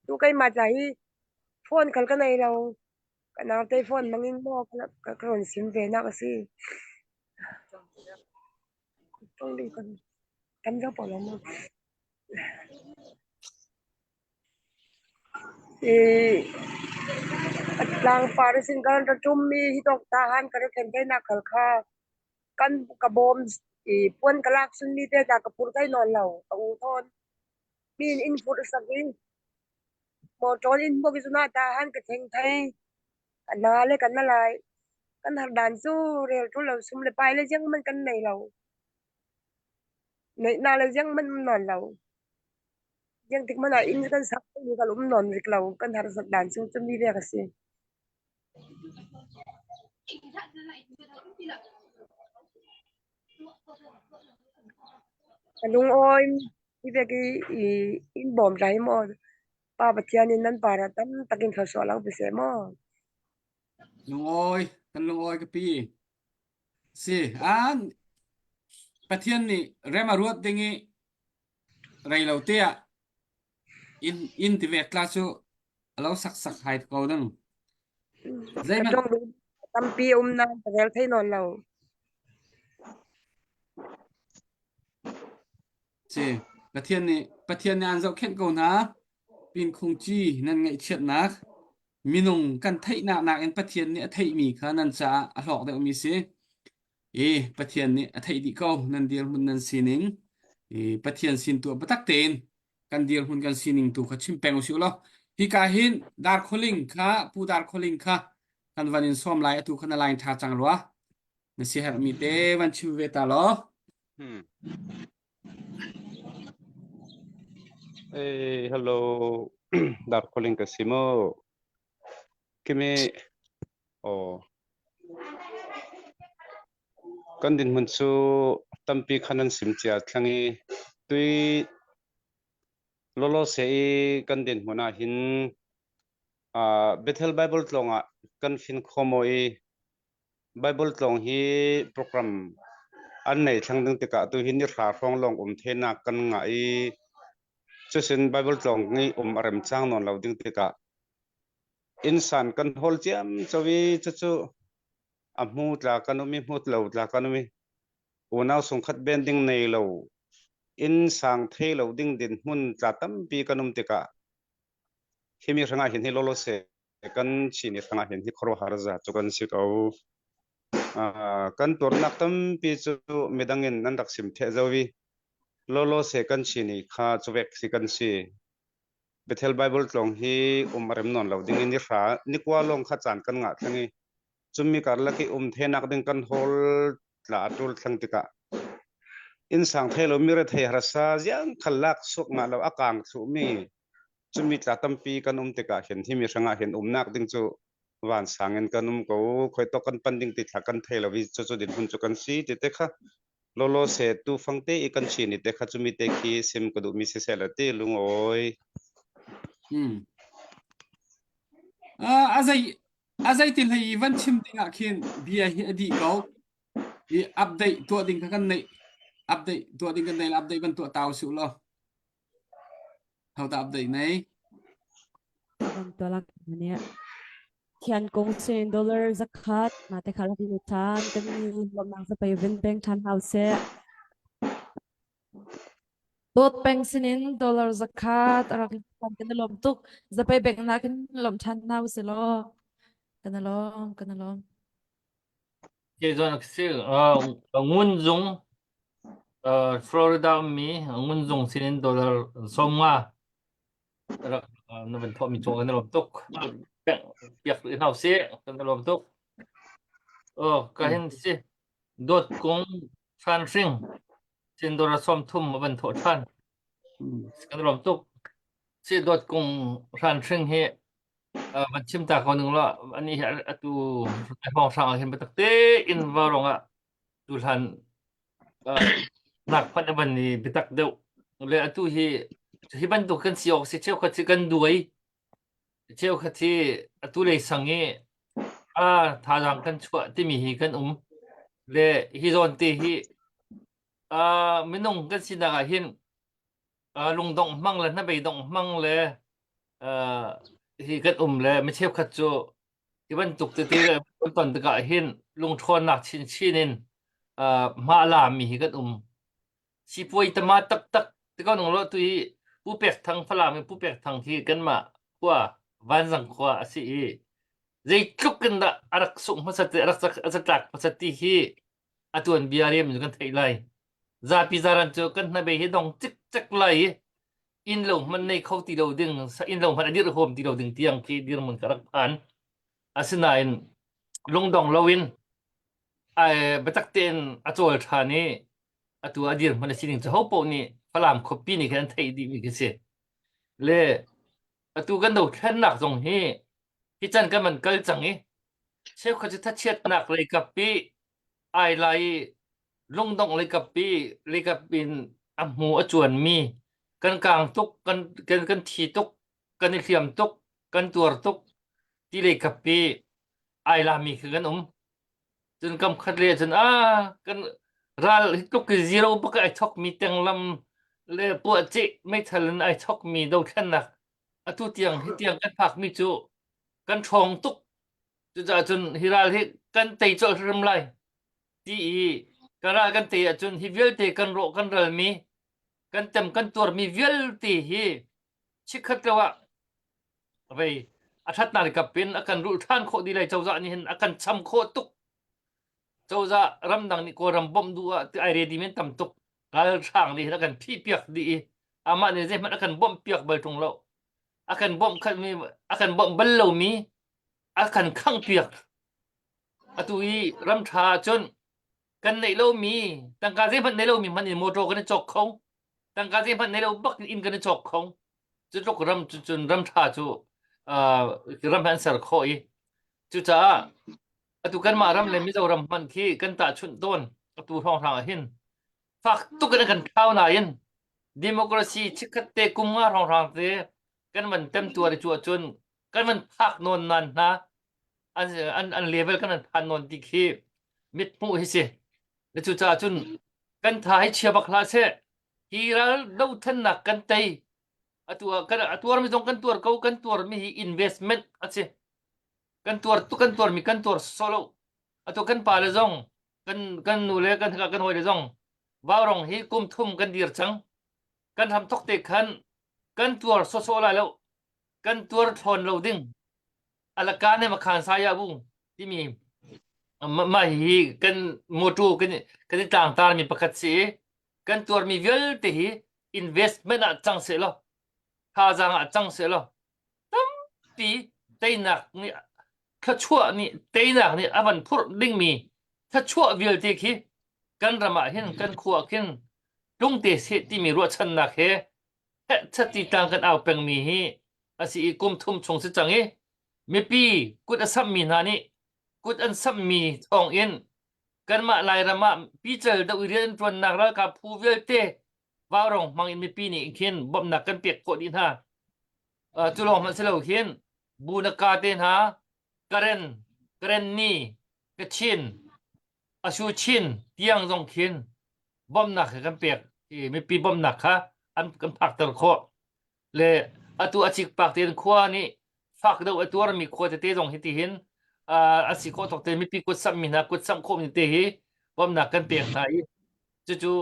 tu kai ma tla hi phone khal ka nei lo ka nau te phone mangin mo ka ka ron sim ve nak asi tong ding kan kan zo po lo mo I tlangpar sin kan ra ṭum mi hi dok ta han ka ra thlen thai nak khal kha kan ka bawm i puan ka lak sun mi te ta ka phur thai nawn lo ka u thawn mi in in phur sak i motor in bok i na ta han ka theng thai ka na le kan na lai kan har dan cu rel ṭul lo sum le pai le ziang man kan nei lo neih na le ziang man nawn lo Ziang tik hmanh ah inn kan sak mi kan um nawn rik lo. Kan harsat dan cu cumi vek a si. Ka lungawi hi vek i i in bawm hlah hi maw Pa Pathian in nan par ah tam takin thluachuah lo pe seh maw. Lungawi, kan lungawi ka pi. Si, an Pathian nih rem a ruat ding i rei lo te ah inn inn tivek tla cu a lo saksak hai ko ding. Ka Zeihmanh ṭong duh tampi a um nain ka rel thei nawn lo. Si Pathian nih Pathian nih aan zohkhenh ko hna. Pin khung ci nan ngaihchiatnak minung kan theihnak nakin Pathian nih a theihmi kha nan caah a hlawk deuhmi si. I Pathian nih a theih dih ko nan dirhmun nan sining. I Pathian sin tu biatak tein kan dirhmun kan sining tu kha chim peng usih law hika hin Dar Khualing kha Pu Dar Khualing kha kan van in sawm lai atu kha na line tha cang rua na si herhmi te van chim ve ta law Hmm. Hey, hello. Dar calling ka si mo. Kimi oh kan dinhmun cu tampi khan an sim cia thlang i tui lolo se i kan dinhmun ah hin uh, Bethel Bible tlawng ah kan fin khomo i Bible tlawng hi program an nei thlang ding tikah tu hi ni hra hrawng lawng um thenak kan ngah i cusin Bible tlawng i um a rem cang nawn lo ding tikah innsan kan hawl ciamco i cucu a hmu tla kan um i hmut lo tla kan um i unau sungkhat ben ding nei lo inn sang thei lo ding din hmun tla tampi kan um tikah himi hrangah hin hi lolo se kan chini hrangah hin hi khuaruahhar za cu kan si ko kan tuarnak tampi cu midang in nan rak sim the zo i lolo se kan chini kha chuvek si kan si Bethel Bible tlawng hi um a rem nawn lo ding in ni hra ni kua lawng kha caan kan ngah thlang i cumi karlak i um thenak ding kan hawl tla a tul thlang tikah inn sang thei lo mi rethei harsa ziang khal lak suak ngah lo a kang thlu mi cumi tla tampi kan um tikah hin hi mi hrangah hin umnak ding cu vansang in kan um ko khoi tok kan pan ding ti thla kan thei lo i cu cu din hun cu kan si ti te kha lawlaw se tu fang te i kan chin i te kha cumi te khi sim ka duh mi si seh la ti lungawi Hmm. Ah, a zei a zei ti hlei i van chim ding ah khin bia hi a dih ko i update tuah ding kha kan neih. Update tuah ding kan nei la update ban tuah tau su law. Ho ta update nei? Ban tuah lak ne. Thian kong sin dollar zakhat ma te kha rak lu than kan ni lomang sa pei vin peng than hau se. Dawt peng sinin dollar zakhat a rak than kan i lawm tuk. Zapei bek na kan lawm than hna usih law. Kan i lawm, kan i lawm. Ke zawn si ngun zung Florida ummi ngun zung sinin dollar 50 rak na van thawhmi cung kan i lawm tuk. Piak rih hna usih kan i lawm tuk. Oh, ka hin si dawt kung hran hring sin dollar 30 a van thawh ṭhan. Kan i lawm tuk. Si dawt kung hran hring hi van chim ta ko ning law ani hi atu hrawng hrang ah hin biatak tein va rong ah tuhlan nak phanh a van i biatak deuh le atu hi hi bantuk kan si awk si cheukhat si kan duai cheukhat hi atu lei sang i a thazaang kan chuah timi hi kan um le hi zawn te hi minung kan sinak ah hin lungdongh hmang le hnabei dongh hmang le hi kan um le mi cheukhat cu hi bantuk tete kan ton tikah hin lungṭhawnnak chinchin in hma a lami hi kan um. Sipuai tama taktak ti ko nung lo tu hi Pu Pek Thang Falam in Pu Pek Thang hi kanmah khua Vanzang khua a si i zeitluk in dah a rak sungh hmasat a rak a tlak hmasat ti hi a tuanbia riam in kan theih lai. Zapi zaran cu kan hnabei hi dong cikcek lai i inn lo hmanh nei kho ti lo ding inn lo hmanh a dirh huam ti lo ding tiang khi dirhmun ka rak phan. Asinain lungdong loin ai biatak tein a cawl ṭhan i atu a dirhmun a sining cu ho paoh nih Falam khuapi nih khin an theih dihmi khi si. Le atu kan dothlennak zong hi hi can kan van kal cang i cheukhat cu thachiatnak lei kap i ai lai i lungdongh lei kap i lei kap in a hmu a cuanmi kan kang tuk kan kan kan thi tuk kan i hliam tuk kan tuar tuk ti lei kap i ai lami khi kan um cun kam khat le cun a kan ral hi tluk i zero bak ai thokmi tenglam le puahceh meithal in ai thokmi dothlennak atu tiang hi tiang kan phakmi cu kan ṭhawng tuk cucaah cun hi ral hi kan tei colh hrim lai ti i kan ral kan tei ahcun hi vialte kan rawh kan ralmi kan tem kan tuarmi vialte hi chikkhat lo ah vei a ṭhatnak kap in a kan rulh ṭhan khawh dih lai cozah nih hin a kan cham khawh tuk cozah ramdang nih kawlram bawmh duh ah ti ai ready men tam tuk ralhrang nih hin a kan phih piak dih i amah nih zeihmanh a kan bawmh piak bal ṭung lo a kan bawmh khatmi a kan bawmh bal lomi a kan khangh piak atu i ram ṭha ahcun kan neih lomi tangka zeihmanh nei lomi hmanh in motor kan i cawk kho tangka zeihmanh nei lo bak in inn kan i cawk kho cu tluk ram cu cun ram ṭha cu uh, ram an ser khawh i cucaah atu kanmah ram le Mizoram hmanh khi kan tahchunh tawn atu hrawnghrang ah hin fak tuk in kan thlau nain democracy chikkhat te kum nga hrawnghrang te kan van temtuar i cu ahcun kan van phak nawn nan hna an an an level kan van phan nawn ti khi mithmuh hi si le cucaah cun kan tha hi chia bak hlah seh hi ral dothlennak kan tei atu ah kan a tuarmi zong kan tuar ko kan tuarmi hi investment a si kan tuar tu kan tuarmi kan tuar solo atu kan pa le zong kan kan nu le kan kan hawi le zong vaurong hi kum thum kan dir cang kan ham thok te khan kan tuar sawsawh lai lo kan tuar thlawn lo ding alaka ne makhan saya bu timi mah hi kan motor kan kan i tlangtar mi pakhat si kan tuarmi vialte hi investment ah cang seh law thazaang ah cang seh law tampi teinak nih thluachuah nih teinak nih a van phurh dingmi thluachuah vialte khi kan ram ah hin kan khua ah khin tlungte seh timi ruahchannak he hehchat tlang kan au pengmi hi a si i kum thum chung si cang i mipi kut a samhmi hna nih kut an samhmi thawng in kanmah Lairam ah pical deuh i rian an ṭuannak ralkap phu vialte vaurong hmang in mipi nih khin bawmhnak kan pek khawh dih hna. Uh, cu lawng hmanh si lo khin Bunaka te hna Karen Karen ni Kachin Asu Chin tiang zong khin. bawmhnak he kan pek i mipi bawmhnak kha an kan phakter khawh. Le atu a cikpak tein khua nih fak deuh a tuarmi khua tete zong hi tihin a si khawh tawk te mipi kut samhmi hna kut samh khawhmi te hi bawmhnak kan pek hna i cucu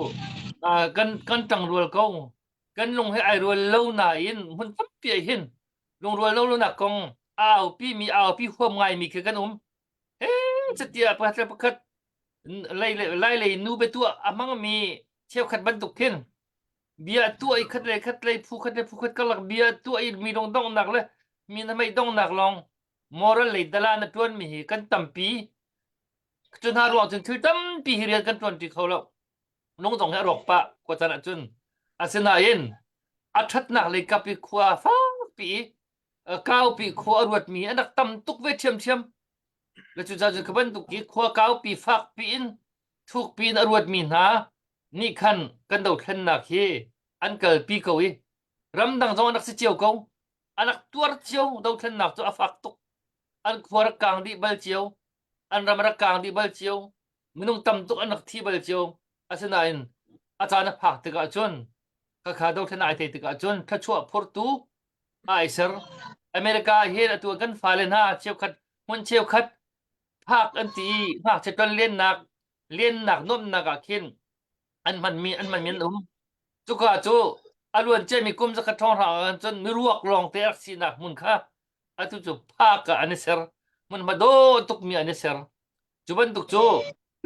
kan kan ṭangrual ko. Kan lung he ai rual lo nain hmun tampi ah hin lungrual lo lonak kong a aupi mi aupi huam ngaimi khi kan um. He catia pakhat le pakhat lei lai lei nu biatuah a hmangmi cheukhat bantuk khin bia tuah i khat le khat lei phu khat le phu khat karlak bia tuah i mi lung donghnak le mi na mei donghnak lawng moral lei dalan a tuan mi hi kan tampi cu hna ruang cun thil tampi hi rian kan tuan ti kho lo lung zong hi a rawk pah khua caan ahcun asinain a ṭhatnak lei kap i khua fakpi i kaupi khua a ruatmi an rak tam tuk ve ṭhiamṭhiam le cucaah cun kha bantuk i khua kaupi fakpi in thukpi in a ruatmi hna nih khan kan dothlennak hi an kalpi ko i ramdang zong an rak si cio ko an rak tuar cio dothlennak cu a fak tuk an khua rak kang dih bal cio an ram rak kang dih bal cio minung tam tuk an rak thi bal cio asinain a caan a phak tikah cun khakha dothlen ai thei tikah cun thluachuah phurtu ai ser America hin atu kan fale hna cheukhat hmun cheukhat phak an ti i ngakchia tlonlennak lennak nuamhnak ah khin an hmanmi an hmanmi an um cuka cu a luan ciami kum zakhat ṭhawng ah cun miruak lawng te rak sinak hmun kha atu cu phak ah an i ser hmunhma dawh tukmi an i ser cu bantuk cu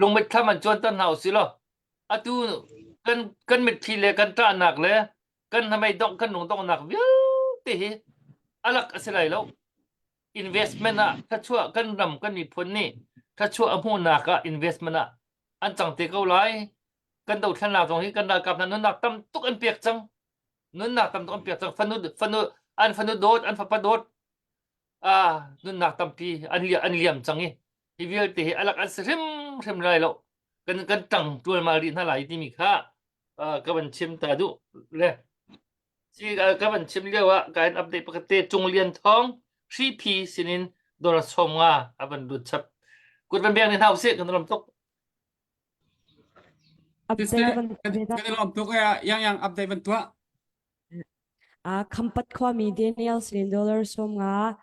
lungmit thlam an cuanter hna usih law atu kan kan mitthli le kan ṭahnak le kan hnamei dongh kan lung donghnak vialte hi alak a si lai lo investment ah thluachuah kan ram kan miphun nih thluachuah a hmuhnak ah investment ah an cang te ko lai kan dothlennak zong hi kan ralkap hna nunnak tam tuk an pek cang nunnak tam tuk an pek cang fanu fanu an fanu dawt an fapa dawt ah nunnak tampi an liam an liam cang i hi vialte hi alak an si hrimhrim lai lo kan kan tang tualmal rih hna lai timi kha ka van chim ta duh le Si ka van chim lio ah ka in update pakhat te Cung Lian Thawng Hriphi sinin dollar 50 a van lut chap. Kut van beng ni hna usih kan lawm tuk. Update van Kan i lawm tuk e yang yang update van tuah. A Khampat khuami Daniel sinin dollar 50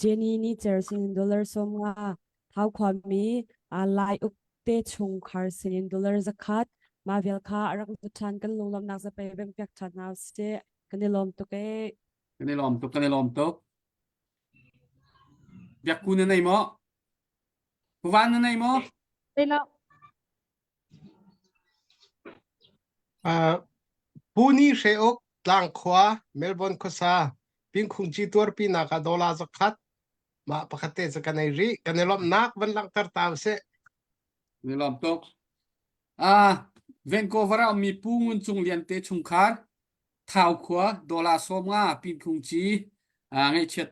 Jenny ni cer sinin dollar 50 Thau khuami Lai Uk te chungkhar sinin dollar 100 mah vial kha a rak lut ṭhan kan lunglawmhnak zapei beng piak ṭhan hna usih kan i lawm tuk ee. Kan i lawm tuk kan i lawm tuk. Biakku na nei maw? Puvan na nei maw? Nei lo. Uh, Pu Ni Hre Uk, Tlangkhua, Melbourne khuasa, Pingkhungci tuarpinak ah dollar 100 mah pakhat te cu kan ei rih. Kan i lawmhnak van langhter ta usih. Kan i lawm tuk. Ah, Vancouver ah ummi Pu Ngun Cung Lian te chungkhar, Thau khua, dollar 50 Pinkhungci uh, ngaihchiat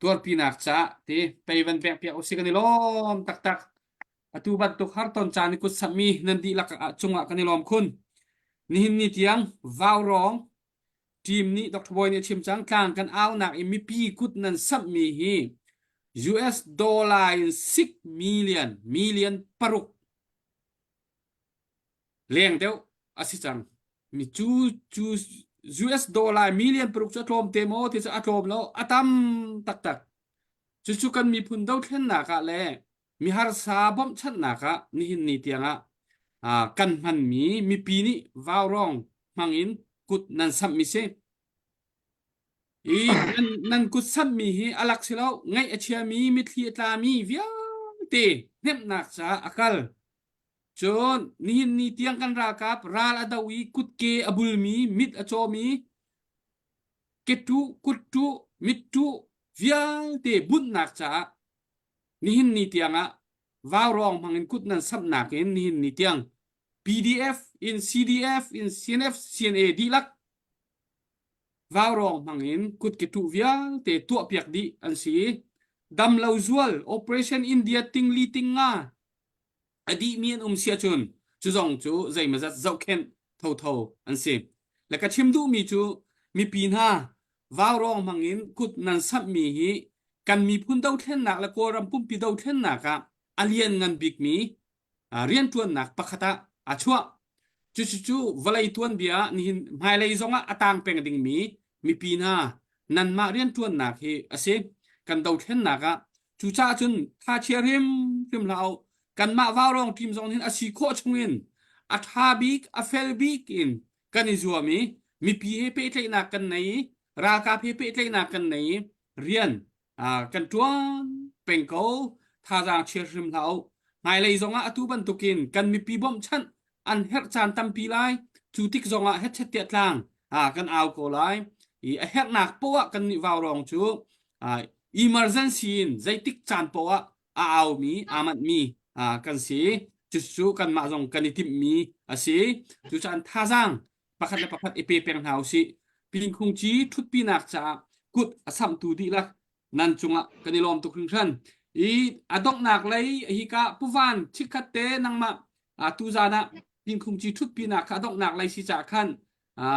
tuarpinak ca ti pei van pek piak usih kan i lawm taktak. Atu bantuk harton caan i kut samhmi nan dihlak ah cungah kan i lawm khun. Nihin ni tiang vaurawng team nih Dr. Boy nih a chim cang tlang kan aunak i mipi kut nan samhmi hi US dollar in 6 million million paruk leng deuh a si cang. Mi cu cu US dollar million paruk cu a tlawm te maw ti cu a tlawm lo a tam taktak. Cucu kan miphun dothlennak ah le miharsa bawmhchanhnak ah nihin ni tiangah ah kan hmanmi mipi nih vaurawng hmangin kut nan samhmi si. I nan, nan kut samhmi hi a lak si lo ngaih a chiami mitthli a tlami vialte hnemhnak caah a kal. Cun nihin ni tiang kan ralkap ral a do i kutke a bulmi mit a cawmi ketuh kuttuh mittuh vialte bunhnak caah nihin ni tiangah vaurawng hmangin kut nan samhnak in nihin ni tiang PDF in CDF in CNF CNA dihlak vaurawng hmangin kut ke tuh vialte tuahpiak dih an si i damlo zual Operation India tingli tingnga a dihmi an um si ahcun cu zong cu zeimazat zohkhenh thotho an si. Le ka chim duhmi cu mipi hna vaurawng hmangin kut nan samhmi hi kan miphun dothlennak le Kawlram pumpi dothlennak ah a lianngan bikmi rianṭuannak pakhat ah A chuah. Cucu vawlei tuanbia nihin hmailei zongah a tang peng dingmi mipi hna nanmah rianṭuannak hi a si. Kan dothlennak ah cucaah cun thachia hrimhrim hlah u. Kanmah vaurawng team zong hin a si khawh chungin a ṭha bik, a fel bik in kan i zuam i mipi he pehtlaihnak kan nei i ralkap he pehtlaihnak kan nei i rian kan ṭuan peng ko. Thazaang chia hrim hlah u. Hmailei zongah atu bantukin kan mipi bawmhchanh an herh caan tampi lai. Cu tik zongah hetchet tiah tlang kan au ko lai. I a herhnak poah kan nih vaurawng cu emergency in zeitik caan poah a aumi, aa manhmi kan si. Cucu kanmah zong kan i timhmi a si. Cucaah thazaang pakhat le pakhat i pe peng hna usih. Pingkhung ci ṭhutpinak caah kut a samhtu dihlak nan cungah kan i lawm tuk hringhran. I a donghnak lei hika Puvan chikkhat te nangmah tuzan ah pingkhung ci ṭhutpinak kha a donghnak lei si caah khan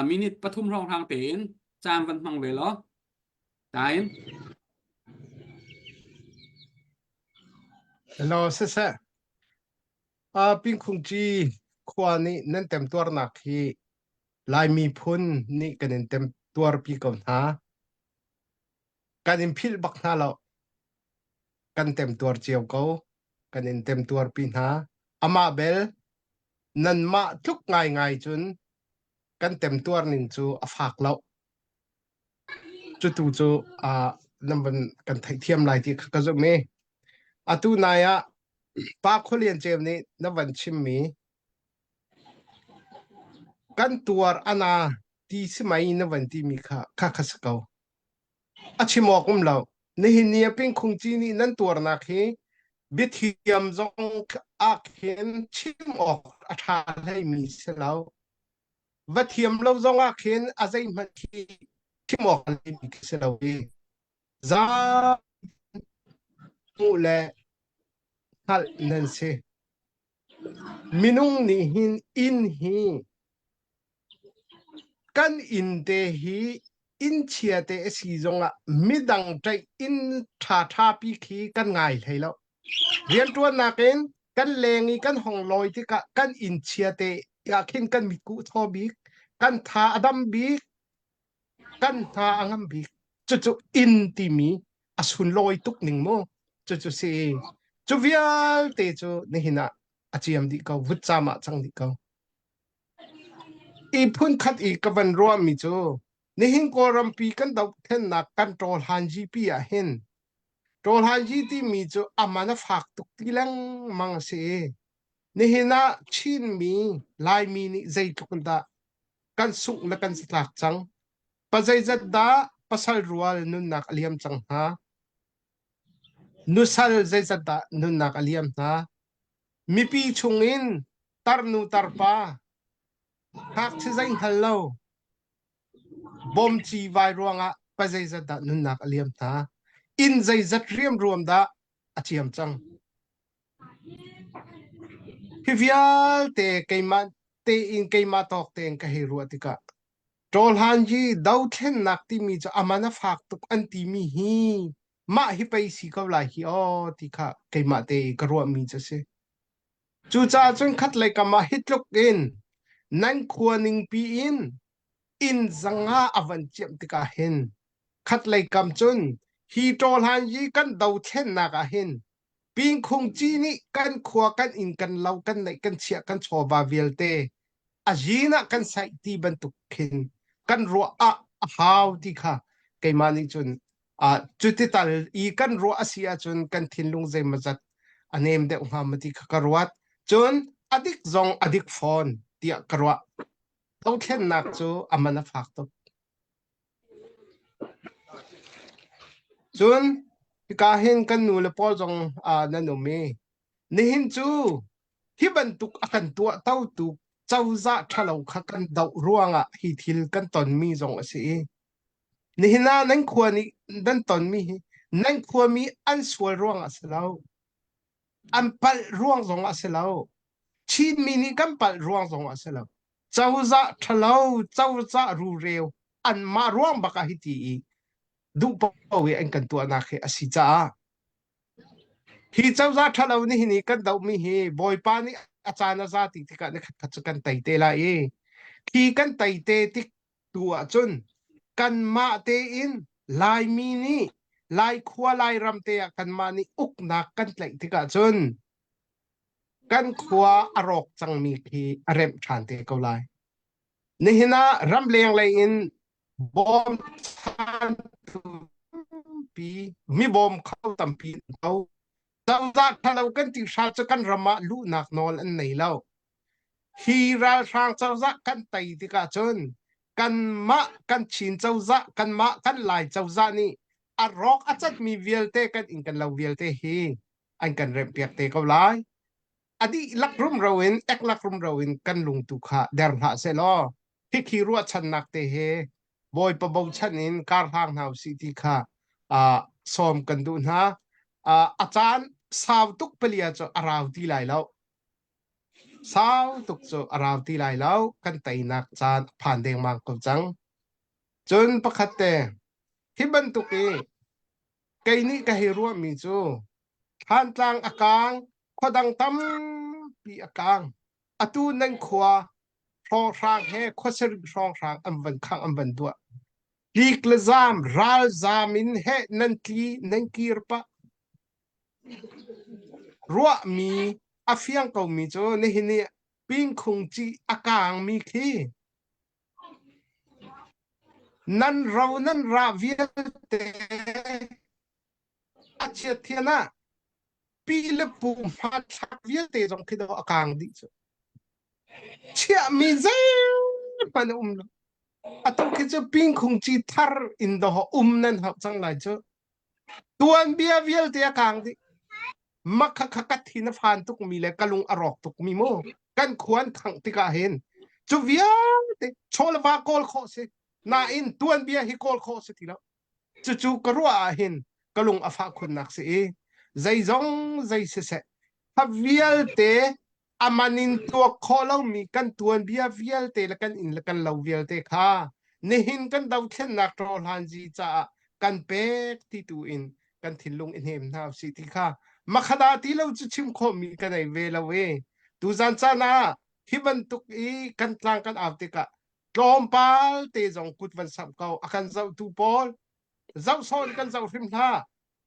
minute pathum hrawnghrang tein caan van hmang ve law. Tain. Hello, siseh. Pingkhung ci khua nih nan temtuarnak hi Lai miphun nih kan in temtuarpi ko hna. Kan in philh bak hna lo. Kan temtuar cio ko. Kan in temtuarpi hna. Amah bel nanmah tluk ngaingai cun kan temtuar ning cu a fak lo. Cutu cu uh, nan van kan theihthiam lai ti kha ka zumh i atu nai ah Pa Khualian Ceu nih na van chimmi kan tuar ana ti si mai na van timi kha kha kha si ko. A chim awk um lo. Nihin ni a pingkhung ci nih nan tuarnak hi biathiam zong ah khin chim awk a ṭha hleimi si lo. Va thiam lo zong ah khin a zeihmanh khi chim awk a hleimi khi si lo i za hmuh le hngalh nan si. Minung nih hin inn hi kan inn te hi inn chia te a si zongah midang ṭaih inn ṭhaṭha pi khi kan ngai hlei lo. Rianṭuannak in kan leng i kan hong lawi tikah kan inn chia te ah khin kan mitkuh thaw bik, kan tha a dam bik, kan hna a ngam bik. Cucu inn timi a sunlawi tuk ning mu. Cucu si. Cu vialte cu nihin ah a ciam dih ko, vutcam ah cang dih ko. I phunkhat i ka van ruahmi cu nihin Kawlrampi kan dohthlennak kan ṭawlhan GP ah hin ṭawlhan G timi cu a man a fak tuk ti lengmang a si i nihin ah Chinmi Laimi nih zeitluk in dah kan sungh le kan satlak cang. Pa zeizat dah pasal rual nunnak a liam cang hna. Nusal zeizat dah nunnak a liam hna. Mipi chungin tarnu tarpa ngakchia zei hngal lo bawmci vai ruangah pa zeizat dah nunnak a liam hna. Inn zeizat riamruam dah a ciam cang. Hi vialte keimah tein keimah tawk tein ka hei ruah tikah Ṭawlhanyi dothlennak timi cu a man a fak tuk an timi hi mah hi pei si ko lai hi aw ti kha keimah te i ka ruahmi cu a si. Cucaah cun khatlei kam ah hi tluk in nan khua ningpi in inn zanga a van ciamh tikah hin khatlei kam cun hi ṭawlhanyi kan dothlennak ah hin Pingkhung ci nih kan khua kan inn kan lo kan neih kan chiah kan chawva vialte a zin ah kan saih ti bantuk khin kan ruah ah a hau ti kha keimah nih cun uh, cuti tal i kan ruah a si ahcun kan thinlung zeimawzat a nem deuh hnga ma ti kha ka ruat cun a dik zong a dik fawn tiah ka ruah dothlennak cu a man a fak tuk Cun hika hin kan nu le pawl zong ah nan um i nihin cu hi bantuk a kan tuahtotu cozah ṭhalo kha kan doh ruangah hi thil kan tonmi zong a si i nihin ah nan khua nih nan tonmi hi nan khuami an sual ruangah a si lo. An palh ruang zongah a si lo. Chinmi nih kan palh ruang zongah a si lo. Cozah ṭhalo, cozah rureu anmah ruang bak ah hiti i duh paoh i an kan tuahnak hi a si caah hi cozah ṭhalo nih hin i kan dohmi hi Bawipa nih. A caan a za ti tikah ni khat khat cu kan tei te lai i khi kan tei te tik tu ahcun kanmah tein Laimi nih Lai khua Lairam te ah kanmah nih uknak kan tlaih tikah cun kan khua a rawk cangmi khi a remh ṭhan te ko lai. Nihin ah ramleng lei in bawmchantu tampi mi bawm kho tampi an ko. Cozah ṭhalo kan ti hral cu kan ram ah luhnak nawl an nei lo. Hi ralhrang cozah kan tei tikah cun kanmah kan Chin cozah kanmah kan Lai cozah nih a rawk a catmi vialte kan inn kan lo vialte hi an kan remhpiak te ko lai. A dihlak rumro in eklak rumro in kan lung tu kha der hlah sehlaw khikhi ruahchannak te he Bawipa bochan in kar hlang hna usih ti kha uh, sawm kan duh hna. Uh, a caan sau tuk palia cu a rau ti lai lo. Sau tuk cu a rau ti lai lo. Kan teinak caan a phan dengmang ko cang. Cun pakhat te, hi bantuk i kei nih ka hei ruahmi cu Thantlang a kaang, khuadang tampi a kaang. Atu nan khua hrawnghrang he khuasarih hrawnghrang an van khangh an van duah. Tlik le zaam, ralzaam in heh nan tli, nan kir pah. Ruahmi a fiang komi cu nihin i pingkhung ci a kaangmi khi nan ro nan rah vialte a chiat thian ah pi le pu hmanthlak vialte zong khi dawh a kaang dih cu. Chiahmi zeihmanh a um lo. Atu khi cu pingkhung ci thar in dawh um nan hauh cang lai cu. Tuanbia vialte a kaang dih. Makha kha ka thin a phan tukmi le ka lung a rawk tukmi mu. Kan khuan khangh tikah hin cu vialte chaw le va kawl khawh si. Nain tuanbia hi kawl khawh si ti lo. Cucu ka ruah ah hin ka lung a fah khunnak si i zeizong zei siseh kha vialte a man in tuak khawh lomi kan tuanbia vialte le kan inn le kan lo vialte kha nihin kan dothlennak ṭawhlanzi caah kan pek ti tu in kan thinlung i hnem hna usih ti kha makhada ti lo cu chim khawhmi ka nei ve lo i tuzan caan ah hi bantuk i kan tlang kan au tikah tlawmpal te zong kut van samh ko a kan zohtu pawl zoh sawn kan zoh hrim hlah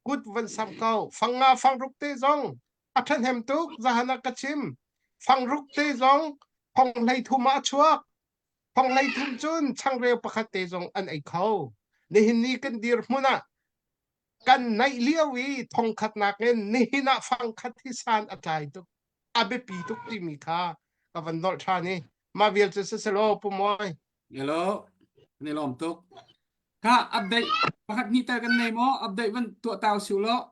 kut van samh ko fang nga fang ruk te zong a ṭhahnem tuk zahan ah ka chim fangruk te zong thong hlei thum ah a chuak thong hlei thum cun changreu pakhat te zong an ei kho nihin ni kan dir hmun ah kan naih lio i thong khatnak in nihin ah fangkhat hi san a tlai tuk a biapi tuk timi kha ka van nolh ṭhan i mah vial cu siselaw pu Mawi Hello, kan i lawm tuk. Ka update pakhat hnih tal kan nei maw? Update van tuah tau siu law.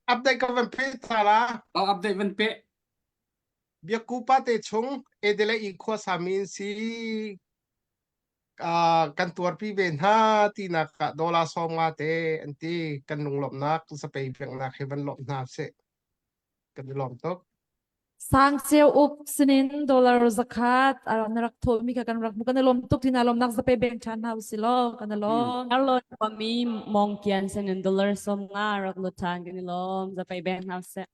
Update ka van pe ta la. Oh, update van pe. Biakku pa te chung edele i khua sami in si uh, kan tuarpi ve hna tinak ah dola sawm nga te an ti kan lunglawmhnak zapei peknak he van lawmh hna sih kan i lawm tuk. Sangceu uk sinin dollar zakhat na rak thawhmi kha kan rak hmu kan i lawm tuk tina lawmnak zape beng ṭhan hna usih law kan i lawm. Arlo mi mong kian sinin dollar som nga rak lut ṭhan kan i lawm zape beng hna usih.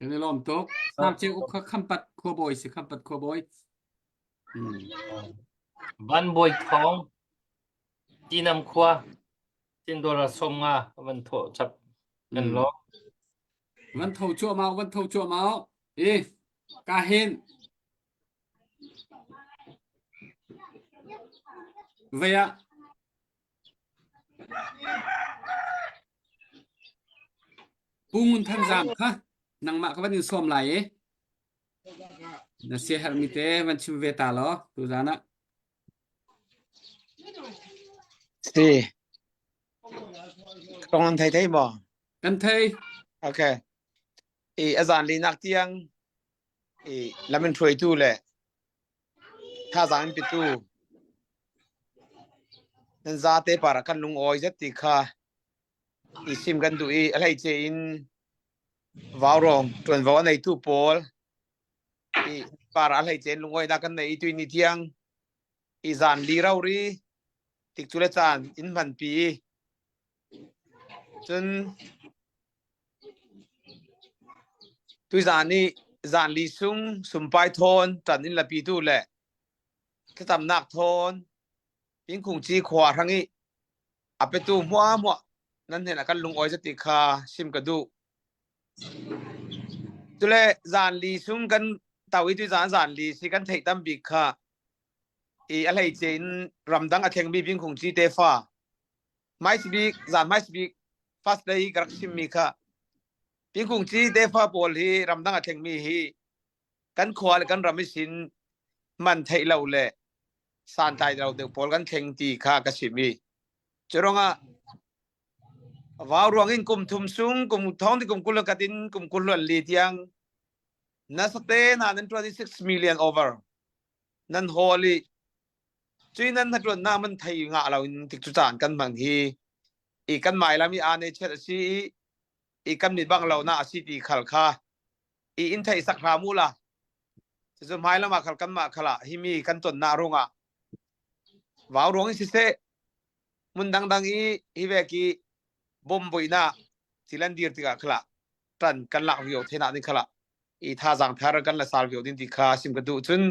Kan i lawm tuk. Sangceu uk kha khampat khuabawi si khampat khuabawi. Van Bawi Thawng Tinam khua Chin dollar som nga van thawh chap kan lawm. Van tho cuahmah, van tho cuahmah. I ka hin vei ah Pu Ngun Than Zam kha nangmah ka van in sawm lai i na siaherhmi te van chim ve ta law tuzan ah. Si. Tong an thei thei maw? Kan thei. Okay. I a zan linak tiang i lam in hruaitu le thazaang in pitu nan zate para kan lungawi zet ti kha i sim kan duh i a hleice in vaurong ṭuanvo a neitu pawl i para a hleice in lungawinak kan nei i tui ni tiang i zan li rori tik cu le caan in hmanpi cun tuizan i. zanli sung sumpai thawn ṭan in lapi tu le thlacamnak thawn Pingkhung ci khua hrang i a petu hmuahhmuah nan hnenah kan lungawi zati kha sim ka duh. Cule zanli sung kan to i tu zan zanli si kan theih tam bik kha i a hleice in ramdang a thlengmi Pingkhung ci tefa hmaisbik zan hmaisbik first day ka rak chimmi kha Pingkhung ci tefa pawl hi ramdang a thlengmi hi kan khua le kan ram i sin man theih lo le santlai lo deuh pawl kan thleng ti kha ka chim i curuangah vau ruang in kum thum sung kum thong ti kum kul kat in kum kul li tiang nasate na nan tuan i 6 million over nan hawl i cui nan na tuan na man thei nga lo in tik cu caan kan hmang hi i kan mai lam i ane chet a si i i kan mit bang lo na a si ti khal kha i in theih sak hram u la cucu hmai lam ah khal kan mah khala hi mi kan ton na rungah vau ruang in siseh mun dangdang i hi ve ki bom boina thilan dir tikah khala tan kan lak rio thena ding khala i thazang thar kan la sal rio din ti kha sim ka duh cun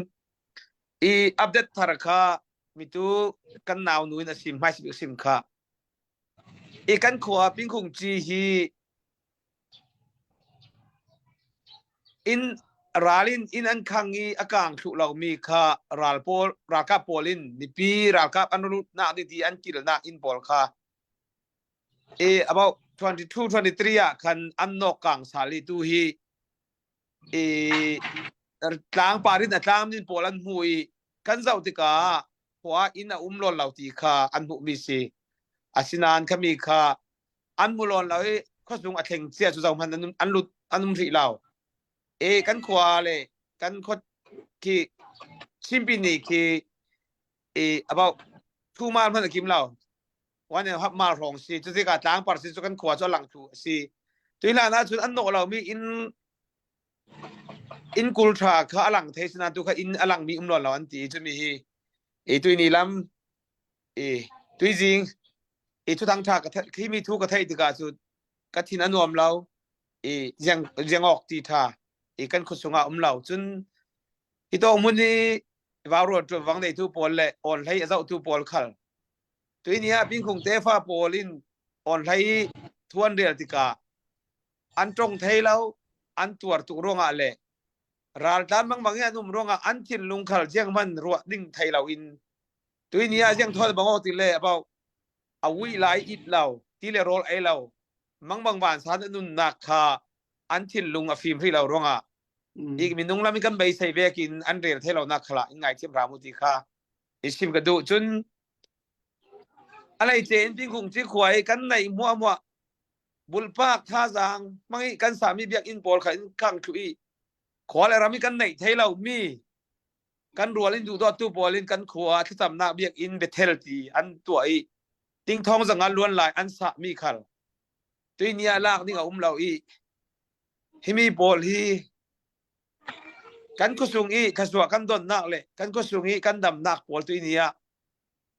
i update thar kha mitu kan nau nu in a sim hmai sim sim kha i kan khua pingkhung chi hi Inn ral in inn an khang i a kang thlu lomi kha ral pawl ralkap pawl in mipi ralkap an lutnak ding ti an kilnak inn pawl kha i about 22 23 ah khan an nok kang sal i tu hi i tlangpar in a tlam nin pawl an hmu i kan zoh tikah khua inn a um lon lo ti kha an hmuhmi si asinain khami kha an mu lawn lo i khuasung a thleng cia cu zohhmanh an an lut an um rih lo e kan khua le kan khua khi Chinpi ni khi e about two mile hmanh a kim lo one and a half mile hrawng si cu tikah tlangpar si cu kan khua cu a lang thu a si tuihlan ah cun an nawh lo mi inn inn kul tha kha a lang thei sinain tu kha inn a lang mi um lo an ti cu mi hi e tuini lam e tuizing i thutang tha ka khi mi thu ka theih tikah cu ka thin a nuam lo i ziang ziangawk ti tha i kan khuasung ah um lo cun hi to mun hi vauruan tuanwang nei tu pawl le on hlei a zoh tu pawl khal tuini ah bingkhung tefa pawl in on hlei thuan rel tikah an tong thei lo an tuar tuk ruangah le raltlan mangmang i an um ruangah an thinlung khal jiang man ruah ding thei lo in Tuini ah ziang thol bang ti le about a wi lai it lo ti le rawl ei lo mangmang van san nunnak kha an thinlung a fim hrih lo ruangah i minung lam in kan beisei vekin an rel thei lo nak khala in ngai thiam hram u ti kha i sim ka duh cun alei ce in pingkung ci khuai kan nei muah muah bulpak thazaang mangi kan sami biakinn pawl kha in khang thlu i khua le ram i kan neih thei lo mi kan rual in duhdawttu pawl in kan khua thlacamnak biakinn Bethel ti an tuah i tingthong zanga luan lai an sah mi khal tuini ah lak ding a um lo i himi pawl hi kan khuasung i khasua kan donnak le kan khuasung i kan damnak pawl tuini ah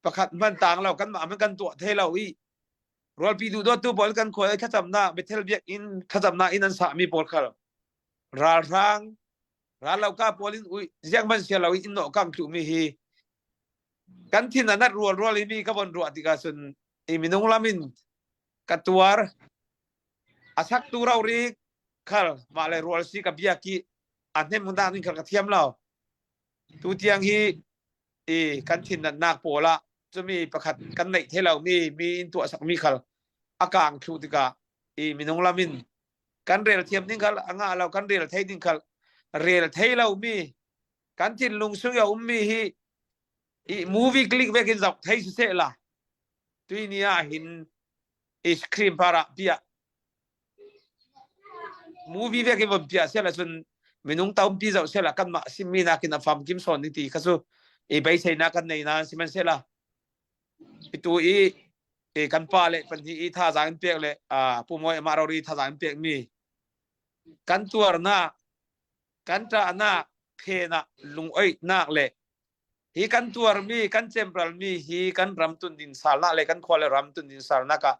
pakhat hman tang lo kan mah kan tuah thei lo i rualpi duhdawttu pawl kan khua i thlacamnak Bethel biakinn thlacamnak in an sah mi pawl khal ralhrang ralloka pawl in ui ziang man sia lo in in nawh kam tlu mi hi kan thin a nat rual rual i mi ka von ruah tikah cun i minung lam in ka tuar a sak tu ro ri khal mah le rual si ka bia ki a hnem hun ning khal ka thiam lo tu tiang hi i kan thin nat nak pawl ah cumi pakhat kan neih the lo mi mi in tuah sak mi khal a kang thlu tikah i minung lam in kan rel thiam ding khal a ngah lo kan rel thei ding khal rel thei lo mi kan thinlung sung ya ummi hi i movie click vekin zok thei si se la tui ni ah hin i screen para pia movie vekin vom pia se la cun minung tampi zoh se la kan mah simmi nakin a fam kim son ding ti kha cu i beisei na kan nei na sihmanhsehlaw Itu i i kan pa le pahnih i thazaang in pek le Pu Mawi amah rori thazaang in pek mi kan tuarnak kan ṭahnak phenah lungoihnak le hi kan tuarmi kan cemralmi hi kan ram tundin salnak le kan khua le ram tundin salnak ah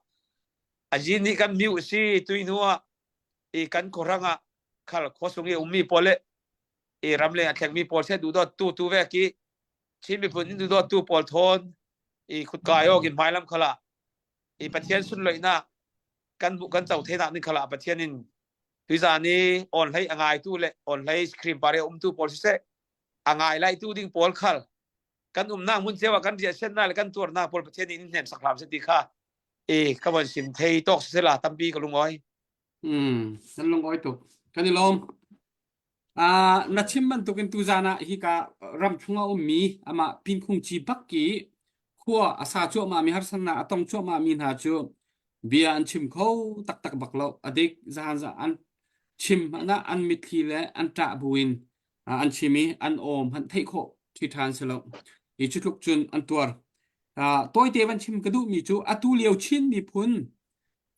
a yin nih kan miu si tui hnu ah i kan khuarang ah. khal khuasung i ummi pawl le i ramleng a thlengmi pawl se duhdawt tu tu ve ki Chin miphun in duhdawt tu pawl thawn i khutkai awk in hmailam khala i Pathian sunloihnak kan kan co thenak ning khala Pathian in tuizan i on hlei a ngaitu le on hlei screen pare umtu pawl siseh a ngai lai tu ding pawl khal kan umnak hmun cio ah kan riah siannak le kan tuarnak pawl Pathian in hnem sak hram se ti kha e ka von sim thei tawk sisela tampi ka lungawi Mm, kan lungawi tuk. Kan i lawm. Uh, na chim bantukin tuzan ah hika ram chung a ummi amah Pinkhung Ci bak i khua a sa cuahmah mi harsatnak a tong cuahmah mi hna cu bia an chim kho taktak bak lo. A dik zahan za an chim hmanh ah an mitthli le an ṭah buin uh, an chim i an aw hmanh theih khawh ṭhi ṭhan si lo. Hi cu tluk cun an tuar. Uh, tawite van chim ka duhmi cu atu lio Chin miphun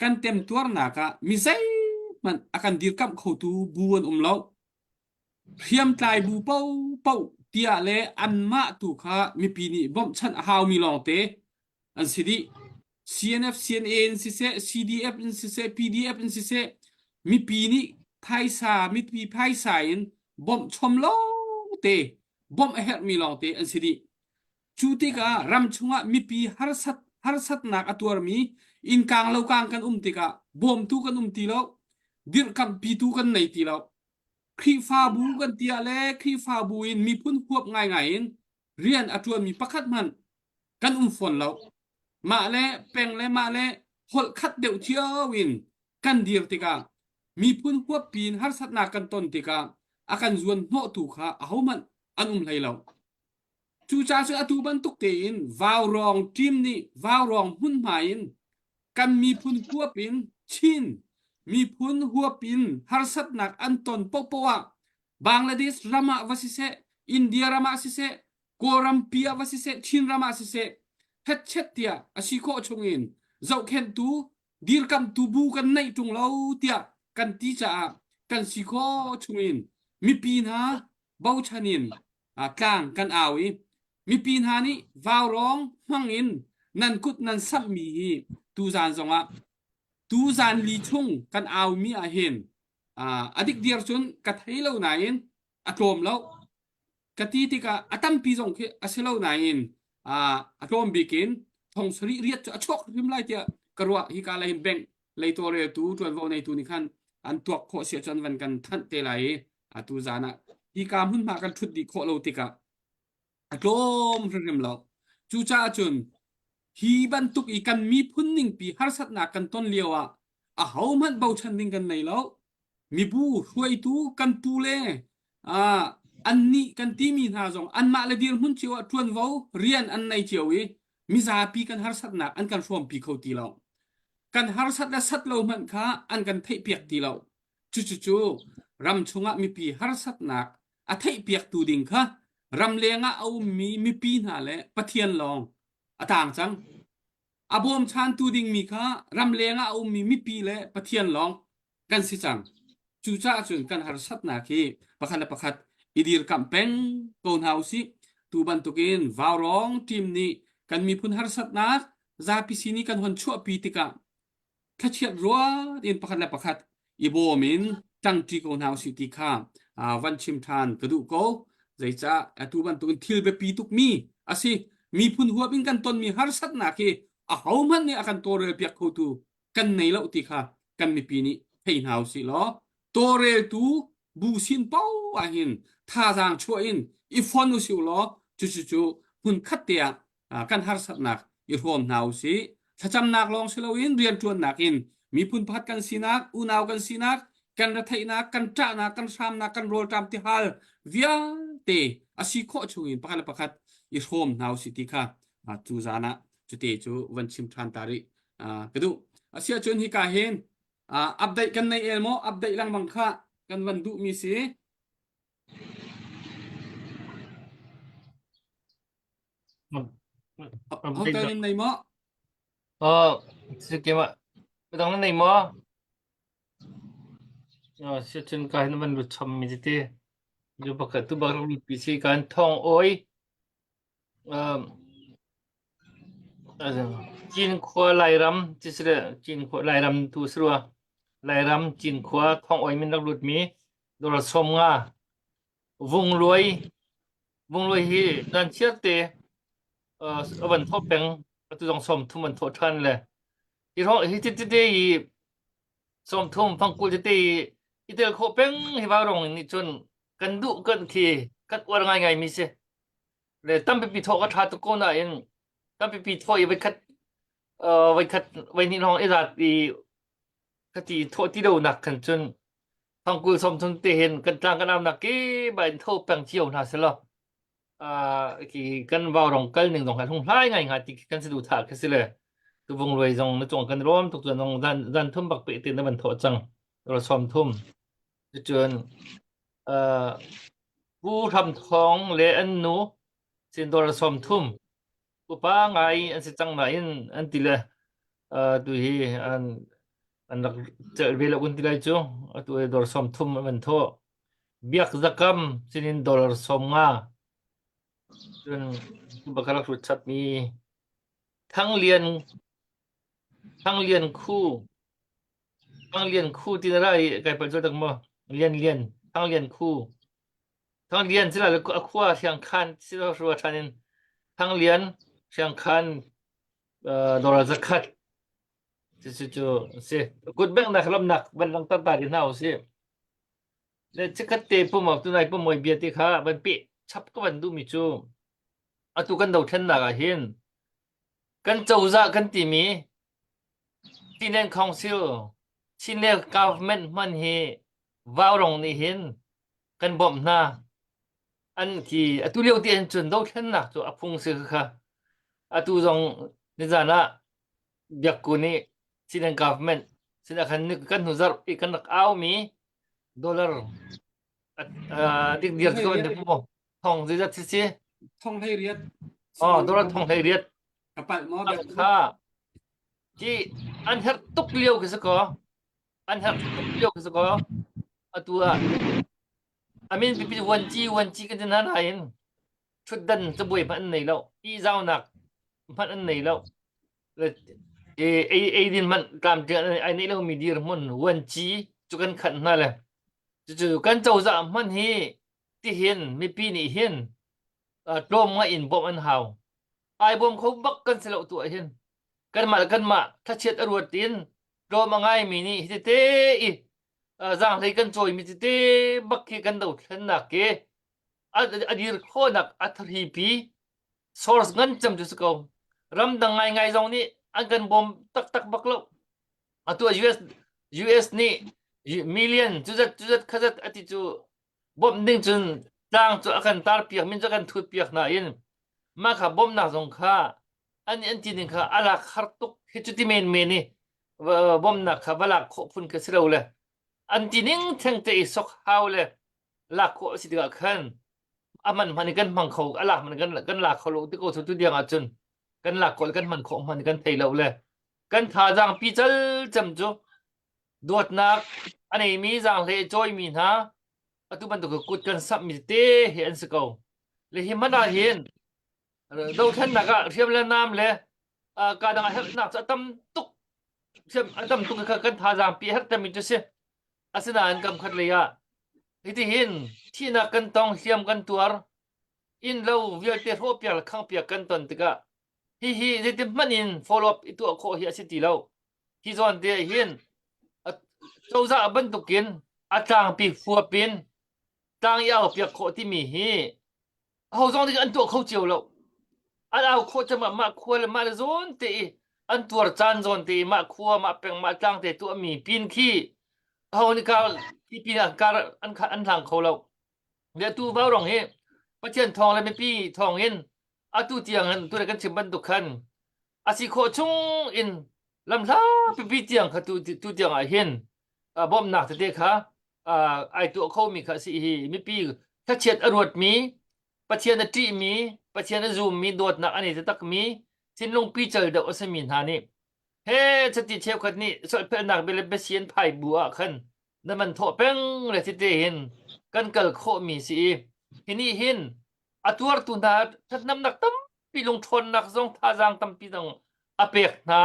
kan temtuarnak ah mi zeihmanh a kan dirkamh khotu bu an um lo. Hriamtlai bu paohpaoh tiah le anmah tu kha mipi nih bawmhchanh a haumi lawngte an si dih. CNF, CNA in siseh, CDF in siseh, PDF in siseh, mipi nih phaisa, mipi phaisa in bawmh chom lawngte, bawmh a herhmi lawngte an si dih. Cu tikah ram chungah mipi harsat harsatnak a tuarmi innkang lokang kan um tikah bawmtu kan um ti lo, dirhkamhpitu kan nei ti lo. Khrihfabu kan ti ah le Khrihfabu in miphun huap ngaingai in rian a ṭuanmi pakhat hmanh kan um fawn lo. Mah le peng le mah le holh khat deuh cio in kan dir tikah miphun huappi in harsatnak kan ton tikah a kan zuan hnawhtu kha ahohmanh an um hlei lo. Cucaah cun atu bantuk tein vaurawng team nih vaurawng hmunhma in kan miphun huap in Chin miphun huap in harsatnak an ton paohpaoh ah Bangladesh ram ah va siseh, India ram ah siseh, Kawlram pi ah va siseh, Chin ram ah siseh, hetchet tiah a si khawh chungin zohkhenhtu, dirkamhtu bu kan neih ṭung lo tiah kan ti caah kan si khawh chungin mipi hna bochan in tlang kan au i mipi hna nih vaurawng hmang in nan kut nan samhmi hi tuzan zongah tuzan li chung kan aumi ah hin a dikdiar cun ka thei lo nain a tlawm lo ka ti tikah a tampi zong khi a si lo nain a tlawm bik in thong sarih riat cu a chuak hrim lai tiah ka ruah hika lei hin bank lei tawlreltu ṭuanvo neitu nih khan an tuak khawh si ahcun van kan thanh te lai i atu zan ah hika hmunhma kan ṭhut dih khawh lo tikah a tlawm hrimhrim lo. Cucaah cun hi bantuk i kan miphun ningpi harsatnak kan ton lio ah ahohmanh bochan ding kan nei lo. Mibu hruaitu kan pu le annih kan timi hna zong anmah le dirhmun cio ah ṭuanvo rian an nei cio i mizapi kan harsatnak an kan hrawmpi kho ti lo. Kan harsat le sat lo hmanh kha an kan theihpiak ti lo. Cucucu ram chungah mipi harsatnak a theihpiaktu ding kha ramleng ah a ummi mipi hna le Pathian lawng a tang cang. A bawmchantu dingmi kha ramleng ah a ummi mipi le Pathian lawng kan si cang. Cucaah cun kan harsatnak hi pakhat le pakhat i dirkamh peng ko hna usih. Tu bantukin vaurawng team nih kan miphun harsatnak zapi sin i kan hon chuahpi tikah thlachiat ruat in pakhat le pakhat i bawm in ṭangṭi ko hna usih ti kha van chim ṭhan ka duh ko. Zeicah atu bantukin thil biapi tukmi a si. Miphun huap in kan tonmi harsatnak hi ahohmanh nih a kan tawlrelpiak khotu kan nei lo ti kha kan mipi nih thei hna usih law tawlreltu bu sin paoh ah hin thazaang chuah in i fon usih law cucu hmun khat te ah kan harsatnak i hrawm hna usih. Thlacamnak lawng si loin rianṭuannak in miphun pakhat kan sinak, unau kan sinak, kan retheihnak, kan ṭahnak, kan hramnak, kan rawlṭam tihal vialte a si khawh chungin pakhat le pakhat i hrawm hna usih ti kha cu zan ah cute cu van chim ṭhan ta rih ka duh. Asiahcun hika hin update kan nei el maw? Update lengmang kha kan van duhmi si. Hotel in nei maw? Oh, si keimah. Midang na nei maw? Oh, si cun ka hin van lut chom mi ti. Ju bakha tu bak lut pi si kan thong oi. Um, Cinkhua Lairam ti si le Cinkhua Lairam tu si rua. Lairam Cinkhua thong oi min rak lut mi. Dollar 50. Vungluai Vungluai hi nan chiar te uh, a van thawh peng atu zong 30 an thawh ṭhan le hi ro hi ti te i 30 fangkul tete i i tel khawh peng hi vau rong nih cun kan duh kan khi kan uar ngaingai mi si le tampipi thawh ka ṭha tuk ko nain tampipi thawh i voikhat uh, voikhat voihnih lawng i zat i khati thawh ti lo nak khan cun thongkul 30 te hin kan tlang kan amnak ki ba in tho peng cio hna selaw uh, ki kan vau rong kal ning zong kha hlung hlai ngai nga ti kan si du tha khi si le tu vung ruai zong na cung kan rom tuk zong zan zan thum bak pe te na van thawh cang ro 30 cun uh, Pu Hram Thawng le an nu sin dollar 30 upa ngai an si cang nain an ti le uh, tu hi an an rak celh ve lo kun ti lai cu atu hi dollar 30 an van thawh biak zakam sinin dollar 50 cun baka rak hrut chap mi Thanglian Thanglian khu Thanglian khu ti na rai kai pal tak mo Lian Lian Thanglian khu Thanglian sila a khua Hriangkhan sila rua ṭhan in Thanglian Hriangkhan dollar 100 cucu cu si kut benghnak lawmnak van langhter ta rih hna usih. Le chikkhat te pum ah tunai pumoi bia te kha van peh chap ka van duhmi cu atu kan dothlennak ah hin kan cozah kan timi Chinland Council Chinland government hman hi Vaurong nih hin kan bawmh hna an khi atu lio te hin cun dothlennak cu a phung si kha atu zong nizan ah biakku nih Chinland government sinah khan kan hnu zarh i kan rak au mi dollar dik dir ko an mu thong zeizat si si thong hlei riat oh dollar thong hlei riat ka palh maw kha ki an herh tuk lio khi si ko an herh tuk lio khi si ko atu ah amin pipi wanci wanci kan ti hna nain thutdan cabuai hmanh an nei lo ihzaunak hmanh an nei lo ei ei din hmanh tlamtling ai neih lomi dirhmun vuanci cu kan khanh hna le cucu kan cozah hmanh hi tihin mipi nih hin tlawm ngai in bawmh an hau ai bawm kho bak kan si lo tu ah hin kanmah le kanmah thlachiat a ruat in tlawm a ngaimi nih hi tete i zaanghlei kan cawimi tete bak khi kan dothlennak ke a dir khawhnak a tharipi source ngan cem cu si ko ramdang ngaingai zong nih an kan bawm taktak bak lo atu US US nih million cuzat cuzat khazat ati cu bawmh ding cun tlang cu a kan tar piak min cu a kan thut piak na in mah kha bawmhnak zong kha an an ti ning kha a lak har tuk hi cu ti men men i bawmhnak kha va lak khawh phun kha si lo le an ti ning theng te i sok hau le lak khawh a si tikah khan a man hman in kan hmang kho a lak man kan kan lak kho lo ti ko tu tiang ah cun kan lak khawh kan hman khawh hman kan thei lo le kan thazaang pi cal cem cu dawtnak a neimi zaanghle cawimi hna atu bantuk kut kan samh mi te hi an si ko le hi man ah hin dothlennak ah hriam le nam le ka dang a herhnak cu a tam tuk hriam a tam tuk kha kan thazaang pi herh tami cu si Asinain kam khat lei ah hitihin thihnak kan tong, hliam kan tuar, innlo vialte hrawhpiak le khanghpiak kan ton tikah hihi zeitin hmanh in follow up i tuah khawh hi a si ti lo. Hi zawn te ah hin cozah bantukin a tlangpi huap in tlang i au piak khawh timi hi aho zong nih an tuah kho cio lo. An au khawh cem ah mah khua le mah le zawn te i an tuar caan zawn te i mah khua mah peng mah tlang te tuahmi pin khi aho nih kar khi pin an kar an an hlang kho lo. Le tu vau rong hi Pathian thawng le mipi thawng in atu tiang in tu kan chim bantuk khan a si khawh chung in lamhla pipi tiang kha tu tu tiang ah hin bawmhnak tete kha ai tuah khomi kha si hi mipi thlachiat a ruatmi Pathian a ṭihmi Pathian a zummi dawtnak an i takmi thinlung pical deuh a simi hna nih he chati cheukhat nih solhphelhnak bia le biasi an phai bu ah khan na man thawh peng le tete hin kan kal khawhmi si i hi nih hin a tuartu hna ṭhatnamnak tampi lungṭhawnnak zong thazaang tampi zong a pek hna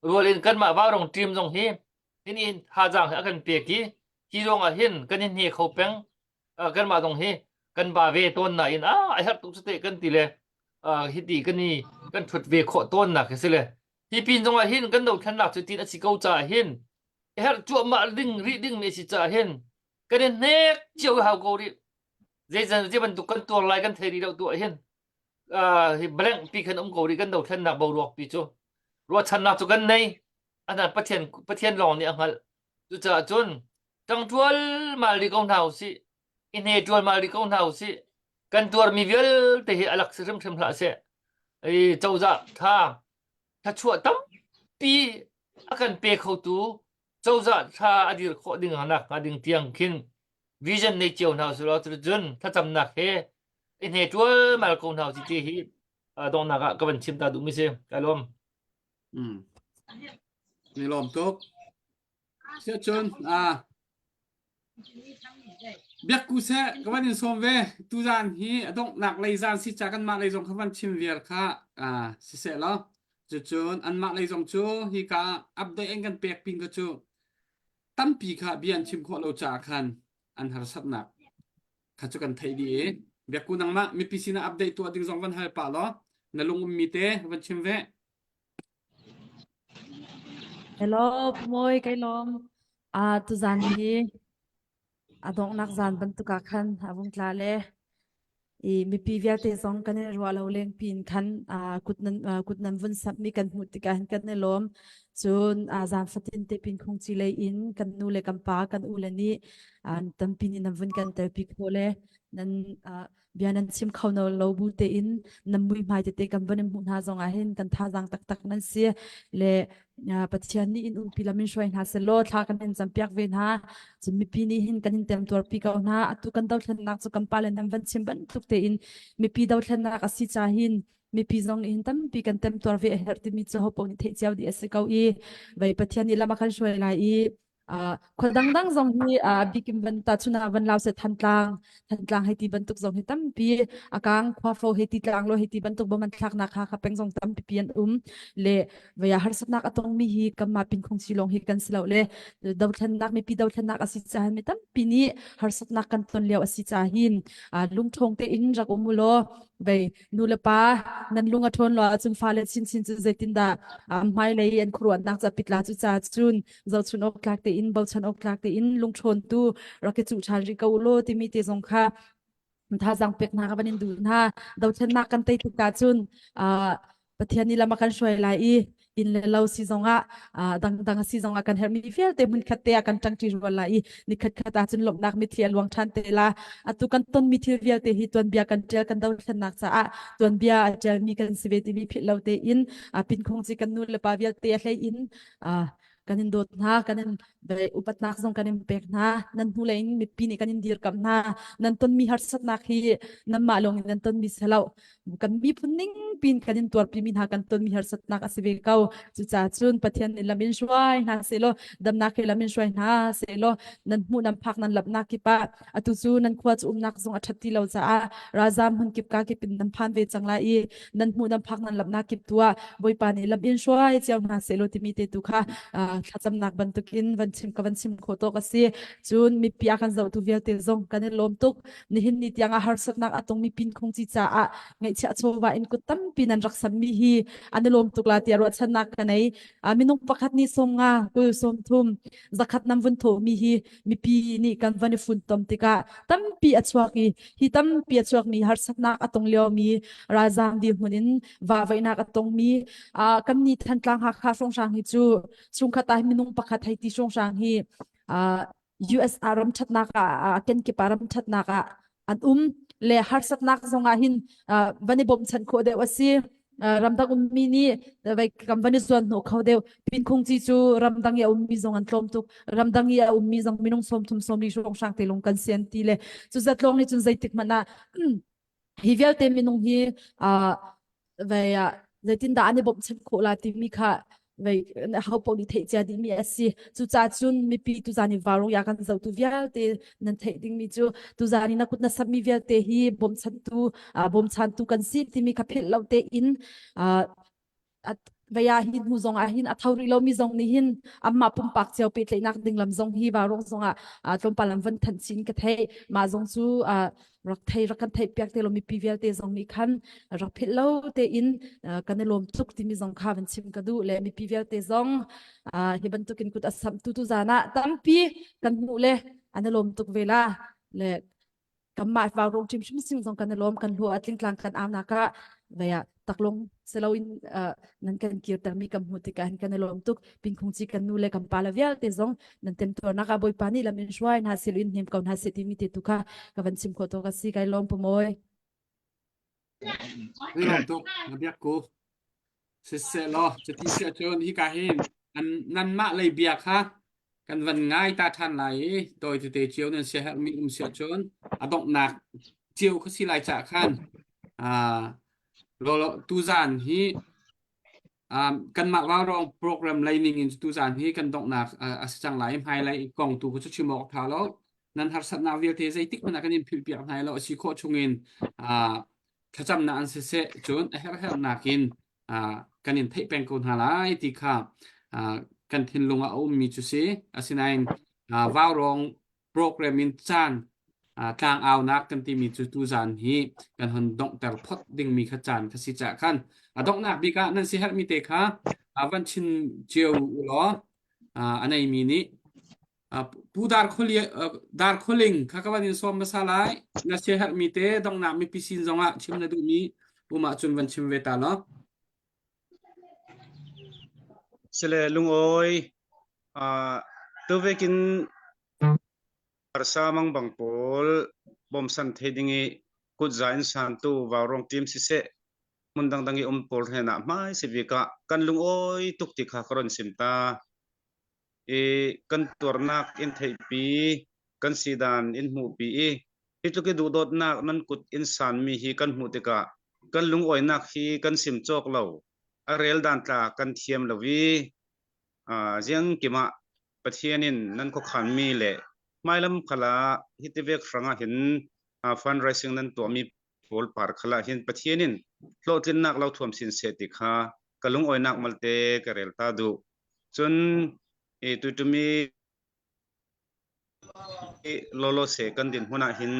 rual in kanmah vaurong team zong hi hi nih thazaang hi a kan pek i. Hi ruang ah hin kan i hne kho peng. Kanmah zong hi kan ba ve tawn nain a a herh tuk cu teh kan ti le hiti kan i kan ṭhut ve khawh tawn nak hi si le hi pin zong ah hin kan dothlennak cu tin a si ko caah hin a herh cuahmah ding rih ding mi a si caah hin kan i hnek cio hau ko rih. Zei zei bantuk kan tuar lai kan thei rih lo tu ah hin hi blank pi khan um ko rih kan dothlennak boruak pi cu ruahchannak cu kan nei ana Pathian Pathian lawng nih a hngalh cucaah cun ṭang ṭualmal rih ko hna usih i hne ṭualmal rih ko hna usih kan tuarmi vialte hi a lak si hrimhrim hlah seh i cozah ṭha thluachuah tampi a kan pe khotu cozah ṭha a dir khawh ding nak hnga ding tiang khin vision nei cio hna usih law cuticun thlacamnak he i hne ṭualmal ko hna usih ti hi donghnak ah ka van chim ta duhmi si ka lawm Mm. Ni lawm tuk. Siahcun ah biakku seh ka van in sawm ve tuzan hi a donghnak lei zan si ca kanmah lei zong kha van chim viar kha ah siseh law cucun anmah lei zong cu hi ka update an kan pek pin ka cu tampi kha bia an chim khawh lo caah khan an harsatnak kha cu kan theih dih i biakku nangmah mipi sinah update tuah ding zong van hal pah law na lung ummi te van chim ve Hello, Pumawi kai lawm. Ah, tuzan hi a donghnak zan bantuk ah khan a vung tla le i mipi vialte zong kan i ruah lo leng pin khan ah kut nan ah, kut nan vun samh mi kan hmuh tikah hin kan i lawm. Cun ah zan fatin te pin khung ci lei in kan nu le kan pa kan u le nih ah tampi nih nan vun kan telpi khawh le nan ah bia nan chim kho no lo bu tein nan muihmai tete kan van in hmuh hna zong ah hin kan thazaang taktak nan si le Pathian nih in umpi lam in hruai hna selaw thla kan in campiak ve hna cun mipi nih hin kan in temtuar pi ko hna atu kan dothlennak cu kan pale nan van chim bantuk tein mipi dothlennak a si ca hin mipi zong in tampi kan temtuar ve a herh timi cu hopo nih theih cio dih a si ko i vei Pathian nih lam a kan hruai lai i khua dangdang zong hi bikin van ta chuna van lau se thantlang thantlang hei ti bantuk zong hi tampi akang khua fo hei ti tlang lo hei ti bantuk bom an thlak nak kha kha peng zong tampi pi an um le vaya harsatnak atong mi hi kamma pin khong si long hi kan si lo le dothlennak mipi dothlennak asi cha mi tampi nih harsatnak kan ton lio asi cha hin lungthong te in rak um lo vei nu le pa nan lung a ṭhawn lo ahcun fale chinchin cu zeitindah hmailei an khuaruahnak ca pitla cu ca cun zohchun awk tlak tein bochan awk tlak tein lungṭhawn tu rak i cuh ṭhan rih ko u law timi te zong kha thazaang pek hna ka van in duh hna dothlennak kan tei tik ahcun Pathian nih lam a kan hruai lai i inn le lo si zongah dangdang a si zongah kan herhmi vialte hmunkhat te ah kan ṭangṭi rual lai i nikhat khat ahcun lawmhnak mitthli a luang ṭhan te la. Atu kan tonmi thil vialte hi tuanbia kan ṭial kan dothlennak caah tuanbia a ṭialmi kan si ve timi philh lo tein pinkhung ci kan nu le pa vialte a hlei in kan in dawt hna kan in upatnak zong kan in pek hna nan hnulei in mipi nih kan in dirkamh hna nan tonmi harsatnak hi nanmah lawng in nan tonmi si lo kan miphun ning pin kan in tuarpi mi hna kan tonmi harsatnak a si ve ko cucaah cun Pathian nih lam in hruai hna selaw damnak he lam in hruai hna selaw nan hmuh nan phak nan lapnak kip ah atu cu nan khua cu umnak zong a ṭhat ti lo caah ralzam hmun kip ka kip in nan phan ve cang lai i nan hmuh nan phak nan lapnak kip tu ah Bawipa nih lam in hruai cio hna selaw timi te tu kha thlacamnak bantukin van chim ka van chim khawh tawk a si cun mipi a kan zohtu vialte zong kan i lawm tuk nihin ni tiang ah harsatnak a tongmi pinkhung ci caah ngaihchiah chawva in kut tampi nan rak sammi hi an i lawm tuk la tiah ruahchannak ka nei minung pakhat nih som nga kul som thum zakhat nam vun thawhmi hi mipi nih kan van i funtom tikah tampi a chuak i hi tampi a chuakmi harsatnak a tong liomi ralzaam dirhmun in vahvaihnak a tongmi kan nih Thantlang Hakha hrawnghrang hi cu chungkhat ah minung pakhat hei ti hrawnghrang hi US ah ram ṭhatnak ah kenkip ah ram ṭhatnak ah an um le harsatnak zong ah hin van i bawmchan khawh deuh a si ramdang ummi nih kan van i zuan hnawh kho deuh pinkhung ci cu ramdang i a ummi zong an tlawm tuk ramdang i a ummi zong minung 30 40 hrawnghrang te lung kan si an ti le cu zat lawng nih cun zeitik hmanh ah hi vialte minung hi uh, vei ah zeitindah an i bawmhchanh khawh la timi kha vei ho paoh nih theih cia dihmi a si cucaah cun mipi tuzan i varung ya kan zohtu vialte nan theih dingmi cu tuzan i na kut na sammi vialte hi bawmchantu bawmchantu kan si timi kha philh lo tein. Vaya hi hnu zong ah hin a tho rih lomi zong nih hin amah pumpak cio pehtlaihnak ding lam zong hi Vaurawng zong ah tlawmpal an van thanh chin ka theih. Mah zong cu rak thei rak kan theih piak te lo mipi vialte zong nih khan rak philh lo tein kan i lawm tuk timi zong kha van chim ka duh le mipi vialte zong hi bantukin kut a samh tu tu zan ah tampi kan hmuh le an i lawm tuk ve la le kanmah Vaurawng ṭim hrim sing zong kan i lawm kan hlua tlingtlang kan au nak ah vaya taklong seloin nan kan kirtermi kan hmuh tikah hin kan i lawm tuk pinkhung ci kan nu le kan pa le vialte zong nan temtuarnak ah Bawipa nih lam in hruai hna seh in hnem ko hna seh timi te tu kha ka van chim khawh to ka si kai lawm pamoy Ni lawm tuk na biak ku Siseh law cuti si ahcun hika hin an nanmah lei bia kha kan van ngai ta ṭhan lai i tawi tete cio nan siaherhmi um si ahcun a donghnak cio kha si lai caah khan ah lawlaw tuzaan hi um, kanmah vaurawng program lei ning in tuzaan hi kan donghnak a si cang lai i hmailei kong tu cu chim awk ṭha lo nan harsatnak vialte zeitik hmanh ah kan in philhpiak hna lo a si khawh chungin ah thlacamnak an siseh cun a herhherhnak in kan in theih peng ko hna lai ti kha kan thinlung ah a ummi cu si. Asinain vaurawng program in caan tlangaunak kan timi cu tuzaan hi kan hon donghter phot dingmi kha caan kha si caah khan a donghnak bik ah nan siherhmi te kha van chin cio u law a neimi nih Pu Dar Dar Khualing kha ka van in sawm hmasa lai. Na siaherhmi te donghnak mipi sin zongah chim na duhmi um ahcun van chim ve ta law. Sile lungawi uh, tuvekin harsa mangbang pawl bawmsan thei ding i kutza in santu vaurong team siseh hmun dangdang i um pawl hnenah hmai si bik ah kan lungawi tuk ti kha ka ron sim ta. I kan tuarnak in theihpi, kan sidan in hmuhpi i hi tluk i duhdawtnak nan kut in sanmi hi kan hmuh tikah kan lungawinak hi kan sim cawk lo. A rel dan tla kan thiam lo i ziang kim ah Pathian in nan khuakhanmi le hmailam khal ah hi ti vek hrang ah hin fundraising nan tuahmi pawl par khal ah hin Pathian in hlawhtlinnak lo thuam sin seh ti kha ka lungawinak malte ka rel ta duh. Cun i tuitum i lawlawse kan dinhmun ah hin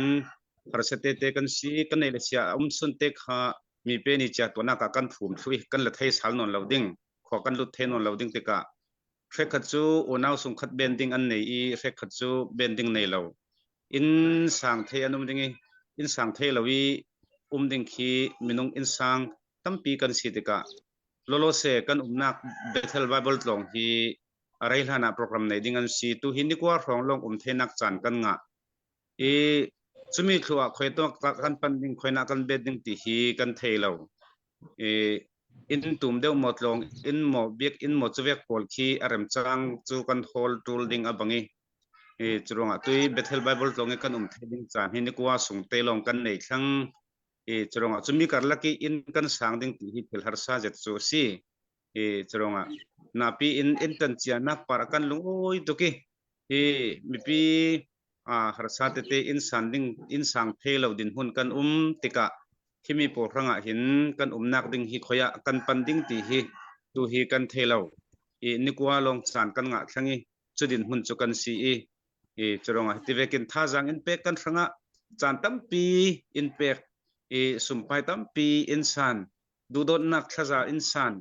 harsa tete kan si kan nei le sia um sun te kha mi pe ni chia tuanak ah kan phum thlu i kan la thei sal nawn lo ding khua kan lut thei nawn lo ding tikah hrekhat cu unau sungkhat ben ding an nei i hrekhat cu ben ding nei lo inn sang thei an um ding i inn sang thei lo i um ding khi minung inn sang tampi kan si tikah Lawlawse kan umnak Bethel Bible tlawng hi a rei hlan ah program nei ding an si. Tu hi nikua hrawng lawng um thenak caan kan ngah. I cumi thlu ah khoi tuak kan pan ding khoi na kan bet ding ti hi kan thei lo. I inn tum deuh maw tlawng inn maw biak inn maw chuvek pawl khi a rem cang cu kan hawl tul ding a bang i i curuangah tui Bethel Bible tlawng i kan um thei ding caan hi nikua sung te lawng kan nei thlang i curuangah cumi karlak i inn kan sang ding ti hi thil harsa zet cu a si i curuangah napi in inn tan cianak par kan lungawi tuk i hi mipi a harsa tete inn san ding inn sang phei lo din hun kan um tikah himi pawl hrangah hin kan umnak ding hi khoya kan pan ding ti hi tu hi kan thei lo i nikua long caan kan ngah thlang i cudin hmun cu kan si i i curangah hiti vekin thazaang in pek kan hrangah caan tampi in pek i sumpai tampi in san duhdawtnak thlaza in san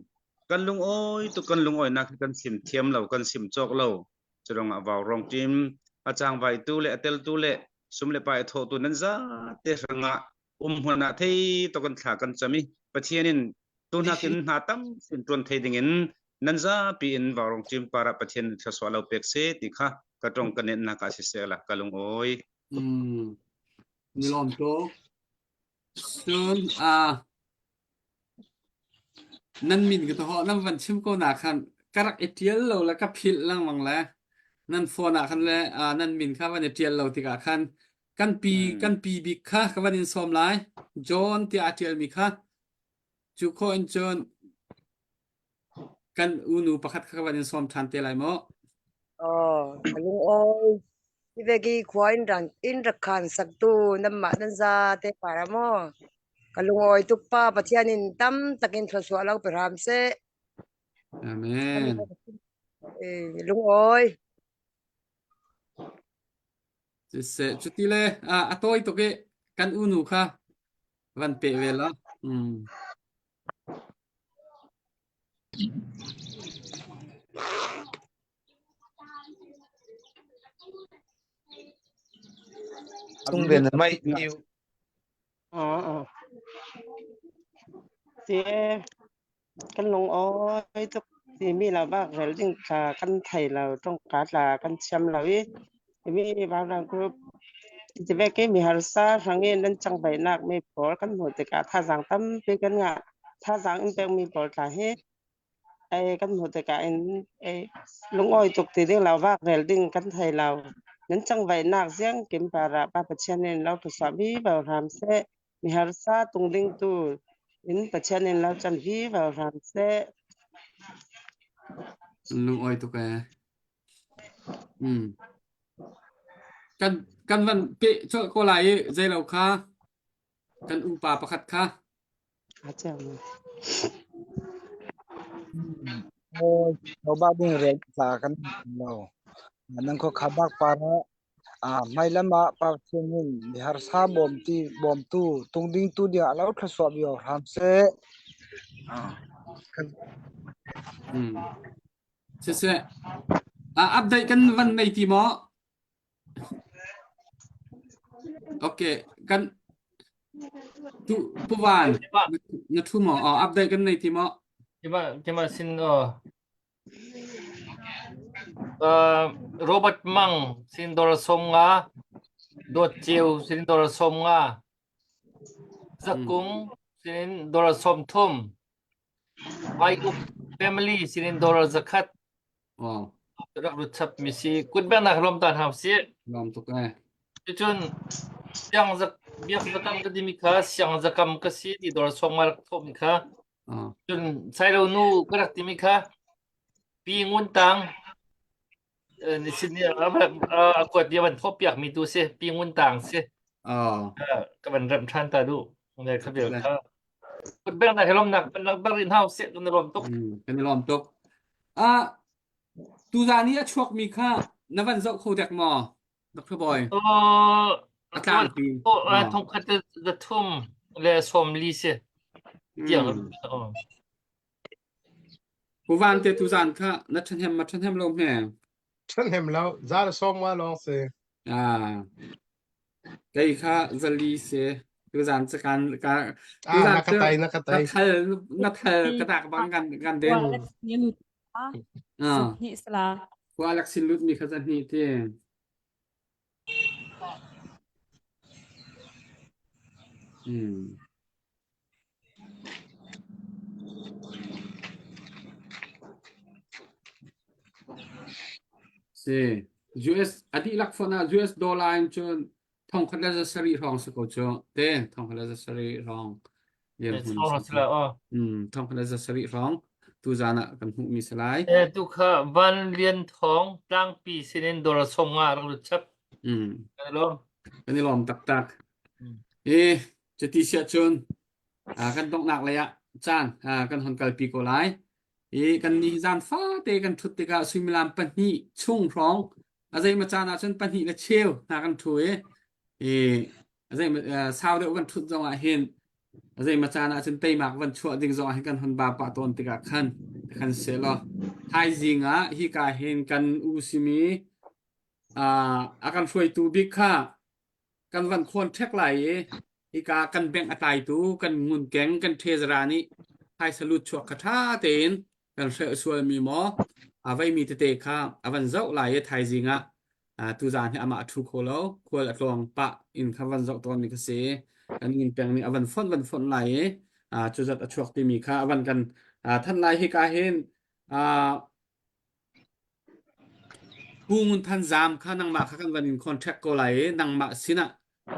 kan lungawi tu kan lungawinak hi kan sim thiam lo kan sim cawk lo curangah vau rong tim a changvai tu le a tel tu le sum le pai tho tu nan za te hrangah um hmun ah thei to kan thla kan cam i Pathian in tu nakin hna tam sin tuan thei ding in nan zapi in vaurong cim para Pathian thlasua lo pek se ti kha ka tong ka nen nak ah siseh la ka lung oi Mm. Ni lawm tuk. Cun ah Nan min ka taho nan van chim ko na khan ka rak i ṭial lo le ka philh lengmang le nan phone ah khan le uh, nan min kha van i ṭial lo tikah khan kan pi kan pi bik kha ka van in sawm lai John tiah a ṭialmi kha cu khawh in cun kan unu pakhat kha ka van in sawm ṭhan te lai mu. Oh, ka lungawi. Hi veki khua in ran in rak khan saktu nanmah nan za te para maw? Ka lungawi tuk pa Pathian in tam takin thluachuah lo pe hram seh. Amen. Eh, lungawi. Siseh, cuti le a tawi tuk i kan unu kha van pe ve la. Mm. Tung ven mai niu. Ờ, ờ. Ti kan lung awi tuk timi lo bak rel ding kha kan thei lo tongka tla kan thiam lo i mi vaulang group ti ve ke mi harsa hrang in nan chang bai nak mi pawl kan hmuh tikah thazaang tampi kan ngah thazaang in pek mi pawl tla hi Ei kan hmuh tikah in ei lungawi tuk ti ding lo vak rel ding kan thei lo. Nan cangvaihnak ziang kim para Pa Pathian in lo thlusuah vi vo hram seh. Mi harsa tung ding tu in Pathian in lo cam vi vo hram seh. Lungawi tuk ee. Mm. Kan kan van pe colh ko lai i zeilo kha kan upa pakhat kha A ceu mi. Lo ba ding rel tla kan lo. Nan kho khabak para a hmailam ah Pathian in mi harsa bawmti bawmtu tungding tu ding ah lo thluasuah bio hram seh. Mm. Siseh. Ah, update kan van nei ti maw? Okay, kan tu Pu Van na thu maw? Oh, update kan nei ti maw? Keimah keimah sin aw. Uh, Robert Mang sin dollar som nga, Dawt Ceu sin dollar som nga, Zakung sin dollar som thum, Vai Uk family sin dollar zakhat. Wow. Rak lut chap mi si. Kut bengnak lom ta hau si. Lom tuk eh. Cucun siang zak biak zakam ka timi kha siang zakam ka si ti dor song ma rak thawh mi kha. Cun sailo nu ka rak timi kha pi ngun tang ni sin ni a kuat bia van thawh piak mi tu si pi ngun tang si. Ka van rem than ta du. Ne kha bil kha. Kut bengnak he lomnak ban rin hau seh kan i lawm tuk. Kan i lawm tuk. Ah tuzan i a chuakmi kha na van zoh kho dek maw? Dr. Boy. A tlangpi. Thong khat le thum le sawm li si. Tiang. Pu Van te tuzan kha na ṭhahnem ma ṭhahnem lo hme? Ṭhahnem lo. Za le sawm nga lawng si. Ah. Kei kha zali si. Tuzan cu kan ka Ah, tuzan na ka cu tai, na ka na tai. thal na thal ka tak bang kan kan den. Ah. Zahnih sala. Khua lak sin lut mi kha zahnih ti. Hmm. Si. US a dihlak fawn ah US dollar in cun thongkhat le zasarih hrawng si ko cu. Te thongkhat le zasarih hrawng dirhmun si. Mm, thongkhat le zasarih hrawng tuzan ah kan hmuhmi si lai. Eh tu kha Van Lian Thawng tlangpi sinin dollar som nga rak lut chap. Mm. Kan i lawm. Kan i lawm taktak. I cuti siah cun kan donghnak lei ah caan kan hon kalpi ko lai. I kan ni zan fate kan ṭhut tikah suimilam pahnih chung hrawng a zeimaw caan ahcun pahnih le cheu hna kan ṭhu i i a zeimaw sau deuh kan ṭhut zong ah hin a zeimaw caan ahcun teimak van chuah ding zong ah hin kan hon ba pah tawn tikah khan khan selaw thaizing ah hika hin kan u simi a kan hruaitu bik kha kan van khawn ṭhek lai i hika kan bank a tlaitu kan ngunkeng kan treasurer nih phaisa lut chuak kha ṭha tein kan hrelh sualmi maw a veimi tete kha a van zoh lai i thaizing ah tuzaan hi amah a ṭhu kho lo khual a tlawng pah in kha van zoh tawnmi kha si kan ngun nih a van fonh van fonh lai i cuzat a chuak timi kha a van kan thanh lai hika hin Pu Ngun Than Zam kha nangmah kha kan van in contract ko lai i nangmah sinah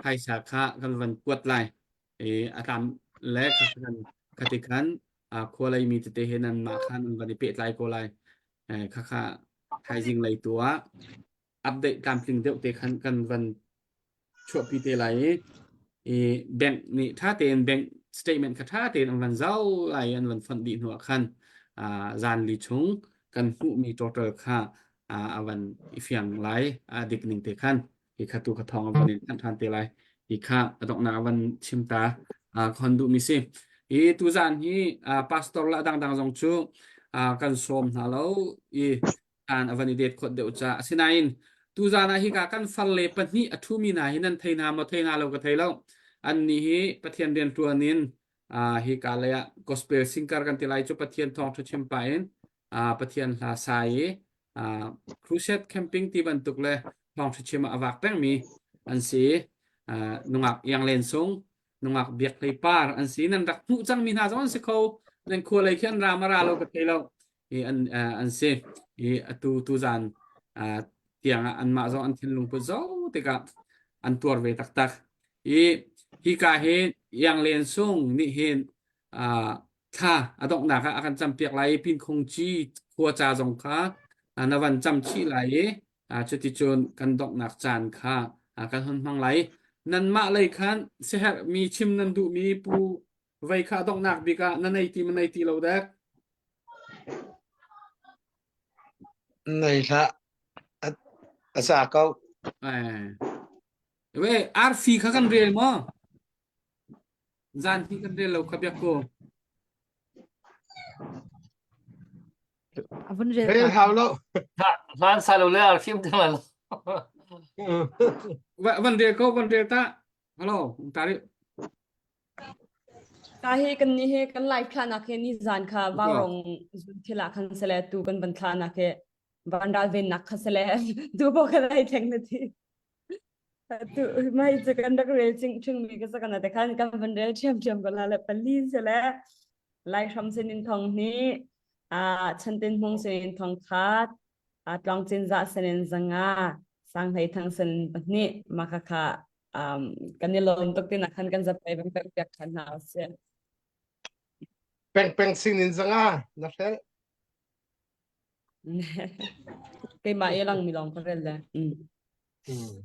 phaisa kha kan van kuat lai i a tlam le kha kan khati khan khua lei mi tete he nanmah kha nan van i pehtlai ko lai. Kha kha thaizing lei tu ah update tlamtling deuh te khan kan van chuahpi te lai i i bank nih ṭha tein bank statement kha ṭha tein an van zoh lai i an van fonh dih hnu ah khan. zan li chung kan hmuhmi total kha a van i fiang lai a dik ning te khan hi kha tu kha thawng a van in thanh ṭhan te lai hi kha a donghnak a van chim ta khon duhmi si hi tuzan hi pastor le dangdang zong cu kan sawm hna lo i an a van i det khawt deuh ca asinain tuzan ah hika kan farle pahnih a ṭhumi hna hi nan thei hna maw thei hna lo ka thei lo an nih hi Pathian rian ṭuan in hika lei ah gospel singer kan ti lai cu Pathian thawngṭha chim pah in Pathian hla sa i crusade camping ti bantuk le thawngṭha chim ah a vak pengmi an si. Nungak Iang Len Sung, nungak Biak Hlei Par an si. Nan rak hmuh cangmi hna zong an si kho. Nan khua lei khi an ra ma ra lo ka thei lo. Hi an an si. Hi atu tuzan tiang ah anmah zong an thinlung put zo tikah an tuar ve taktak. Hi hika hi Iang Len Sung nih hin thla a donghnak ah a kan campiak lai i Pinkhung ci khua ca zong kha na van cam chih lai i cuticun kan donghnak caan kha kan hun hmang lai. Nanmah lei khan siaherhmi chim nan duhmi pu vei kha a donghnak bik ah na nei ti ma nei ti lo dek? Nei hlah. A za ko. Eh. We arfi kha kan rel maw? Zan hi kan rel lo kha biak ko. A vun rel Rel ta. hau lo. Hlan sa lo le ar fim te ma lo. Va van rel ko van rel ta. Hello, tari. Ka hi kan ni he kan live thla nak he ni zan kha vaurong zun thil ah khan sele tu kan van thla nak he van ral ven nak kha sele tu bo kan ai thleng na thi. Tu mai chu kan rak rel ching ching mi ka sa kan te khan kan van rel thiam thiam ko la le pali sele lai hram sin in thong ni a chantin hmung sin in thong khat a tlong cin za sin in zanga sang hlei thang sin in pahnih ma kha kha um kan i lawm tuk tin ah khan kan zapai bang pek piak than hna usih. Peng peng sin in zanga na hrel. Keimah i lang mi lawng ka rel le. Mm. Mm.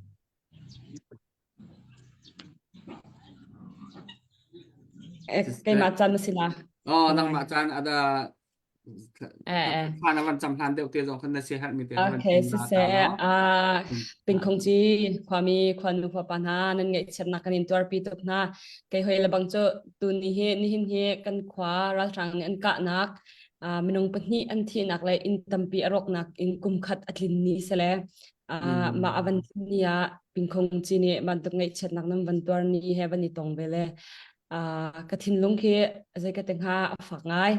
Eh, keimah caan na si la. Oh, nangmah caan ada Eh, eh. Thla na van cam hlan deuh te zong khan na si herh mi te van Okay, chim na ta siseh, no. ah, Pingkhong ci khuami khuanu khuapa hna nan ngaihchiatnak kan in tuarpi tuk hna. Kei hoi le bang cu tu ni hi nihin hi kan khua ralhrang nih an kahnak ah, minung pahnih an thihnak le inn tampi a rawknak in kum khat a tlin ni sele. Ah, mah a van tlin ni ah Pingkhong ci nih bantuk ngaihchiatnak nan van tuar ni he van i tong ve le Ah, ka thinlung khi zei ka ti hnga a fak ngai.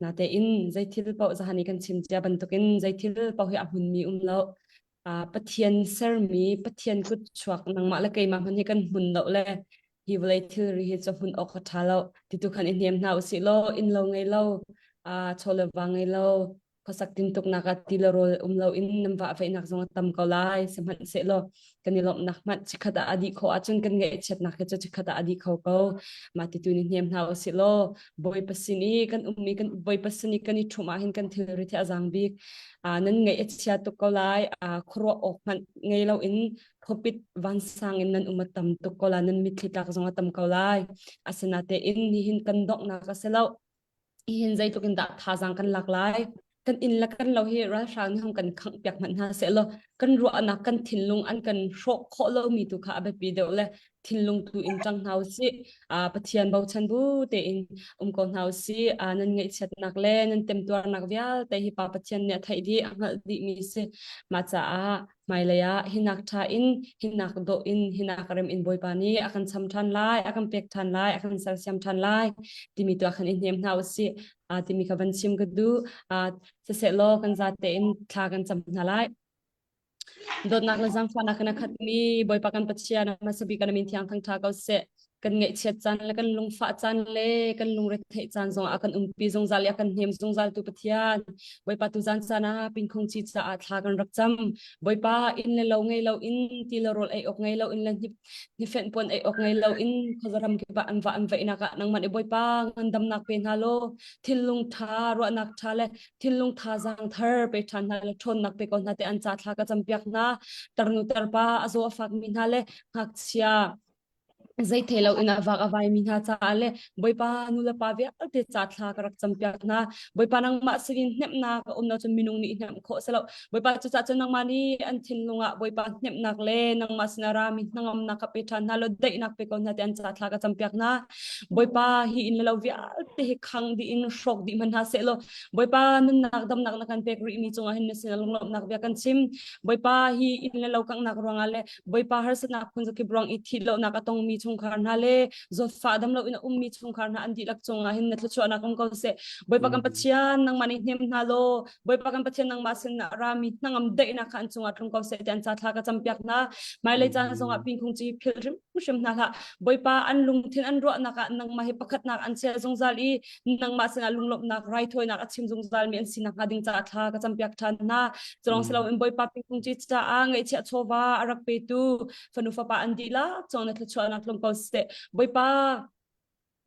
Natein zei thil paoh zahan i kan chim cia bantukin zei thil paoh hi a hmunmi um lo. Ah, Pathian sermi, Pathian kut chuak nangmah le keimah hmanh hi kan hmun lo le hi vawlei thilri hi cu hmun awk a ṭha lo. Ti tu khan i hnem hna usih law inn lo ngei lo, ah, chaw le va ngei lo, khuasak tintuknak ah ti le rawl um lo in nan vah veihnak zong a tam ko lai sihmanhsehlaw kan i lawmhnak hmanh chikkhat ah a dih khawh ahcun kan ngaihchiatnak hi cu chikkhat ah a dih kho ko mah ti tu ni hnem hna usih law Bawipa sin i kan ummi kan Bawipa sin i kan i ṭhumh ah hin kan thilri hi a zaang bik nan ngaih a chia tuk ko lai khuaruah awk hmanh ngei lo in thawpit vansang in nan um a tam tuk ko lai nan mitthli tlak zong a tam ko lai asinatein nihin kan donghnak a si lo hihin zeitluk in dah thazaang kan lak lai kan inn le kan lo hi ralhrang nih hong kan khangh piak hmanh hna seh law kan ruahnak kan thinlung an kan hrawh khawh lomi tu kha a biapi deuh le thinlung tu in ṭang hna usih Pathian bochan bu tein um ko hna usih nan ngaihchiatnak le nan temtuarnak vialte hi Pa Pathian nih a theih dih a hngalh dihmi si mah caah Hmailei ah hinak ṭha in, hinak dawh in, hinak rem in Bawipa nih a kan cham ṭhan lai, a kan pek ṭhan lai, a kan sersiam ṭhan lai timi tu ah khan i hnem hna usih timi kha van chim ka duh. Siseh law kan zate in thla kan cam hna lai. Dawtnak le zaangfahnak in a khatmi Bawipa kan Pathian a hmasa bik kan min thiang thangṭha ko seh. Kan ngaihchiat caan le kan lungfah caan le kan lungretheih caan zongah a kan umpi zungzal i a kan hnem zungzal tu Pathian Bawipa tu zan caan ah pingkhung ci caah thla kan rak cam Bawipa inn le lo ngei lo in ti le rawl ei awk ngei lo in le hnifenh puan ei awk ngei lo in khuazaram kip ah an va an veihnak ah nangmah nih Bawipa ngandamnak pe hna law thinlung ṭha ruahnak ṭha le thinlung thazaang thar pe ṭhan hna le ṭhawnnak pe ko hna te an ca thla ka campiak hna tarnu tarpa a zaw a fakmi hna le ngakchia. Zei thei lo in a vak a vaimi hna caah le Bawipa nu le pa vialte ca thla ka rak campiak hna. Bawipa nangmah sinin hnemhnak a um lo cun minung nih hnemh khawh a si lo. Bawipa cucaah cun nangmah nih an thinlung ah Bawipa hnemhnak le nangmah sinah rami hnangamnak kha pe ṭhan hna law daihnak pe ko hna ti an ca thla ka campiak hna. Bawipa hi inn le lo vialte hi khang dih in hrawk dih hmanh hna seh law Bawipa nunnak damnak na kan pek rihmi cungah hin na sinah lunglawmhnak bia kan chim. Bawipa hi inn le lo kanghnak ruangah le Bawipa harsatnak phunzakip ruang i thih lonak a tongmi chungkhar hna le zawtfah dam loin a ummi chungkhar hna an dihlak cungah hin na thluachuahnak um ko seh. Bawipa kan Pathian nangmah nih hnem hna law Bawipa kan Pathian nangmah sin ah rami hnangam daihnak kha an cungah tlung ko seh ti an ca thla ka campiak hna. Hmailei caan zongah pingkhung ci philh hrimhrim hna hlah. Bawipa an lungthin an ruahnak ah nangmah hi pakhatnak an chia zungzal i nangmah sinah lunglawmhnak raithawinak a chim zungzalmi an si nakhnga ding caah thla ka campiak ṭhan hna. Culong siloin Bawipa pingkung ci caah ngaihchiah chawva a rak petu fanu fapa an dihlak cong na thluachuahnak tlung ko seh. Bawipa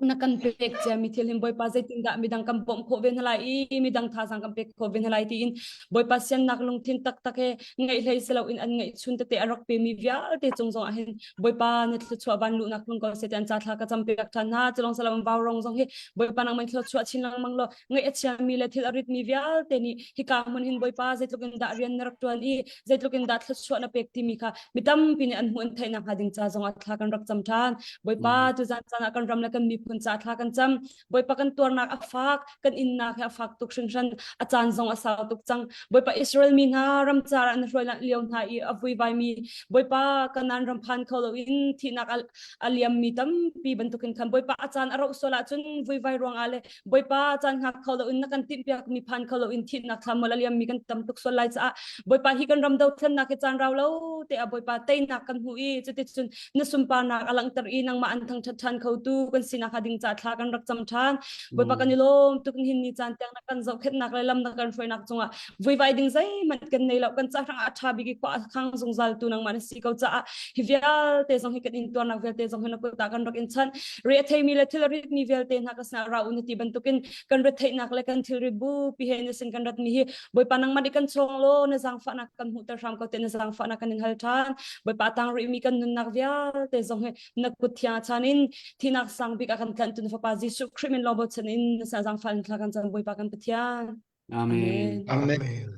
na kan pek ciami thil hin Bawipa zeitindah midang kan bawmh khawh ve hna lai i midang thazaang kan pek khawh ve hna lai tiin Bawipa siannak lungthin taktak he ngeih hlei si loin an ngeih chun tete a rak pemi vialte cung zong ah hin Bawipa na thluachuah van luhnak tlung ko seh ti an ca thla ka cam piak ṭhan hna. Culong salam vaurong zong hi Bawipa nang man thluachuah chin lengmang law ngaih a chiami le thil a ritmi vialte nih hika hmun hin Bawipa zeitluk in dah rian na rak ṭuan i zeitluk in dah thluachuah na pek timi kha mi tampi nih an hmuh an theih nakhnga ding ca zong ah thla kan rak cam ṭhan. Bawipa tuzan caan ah kan ram le kan miphun ca thla kan cam. Bawipa kan tuarnak a fak, kan innak hi a fak tuk hringhran, a caan zong a sau tuk cang. Bawipa Israel mi hna ramcar ah na hruai lio hna i a vuivaimi Bawipa Kanaan ram phan kho loin thihnak a liammi tampi bantukin khan Bawipa a caan a rauh sual ahcun vuivai ruangah le Bawipa caan hngak kho loin na kan timhpiakmi phan kho loin thihnak thlammual a liammi kan tam tuk sual lai caah Bawipa hi kan ram dothlennak hi caan rau lo te ah Bawipa teinak kan hmu i cuticun na sunparnak a langhter i nangmah an thangṭhat ṭhan khotu kan sinak hnga ding caah thla kan rak cam ṭhan. Bawipa kan i lawm tuk nihin ni caan tiang na kan zohkhenhnak le lam na kan hruainak cungah vuivai ding zeihmanh kan nei lo kan ca hrangah a ṭha bik i khua a khang zungzal tu nangmah na si ko caah hi vialte zong hi kan intuarnak vialte zong hi na kut ah kan rak in chanh. Re a theimi le thil a ritmi vialte hna ka sinah ra u na ti bantukin kan retheihnak le kan thilri bupi he na sin kan ratmi hi Bawipa nangmah nih kan chawng law na zaangfahnak kan hmuhter hram ko te na zaangfahnak kan in hal ṭhan. Bawipa tang rihmi kan nunnak vialte zong hi na kut thiang chan in thinak sang bik a kan tlanhtu na fapa Jesuh Khrih min lawng bochan in na zaangfah in thla kan cam Bawipa kan Pathian. Amen. Amen.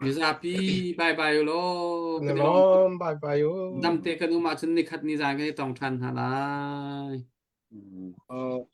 Mizapi bye bye law. Kan i lawm bye bye u. Damte kan um ahcun nikhat ni zan kan i tong ṭhan hna lai. Oh.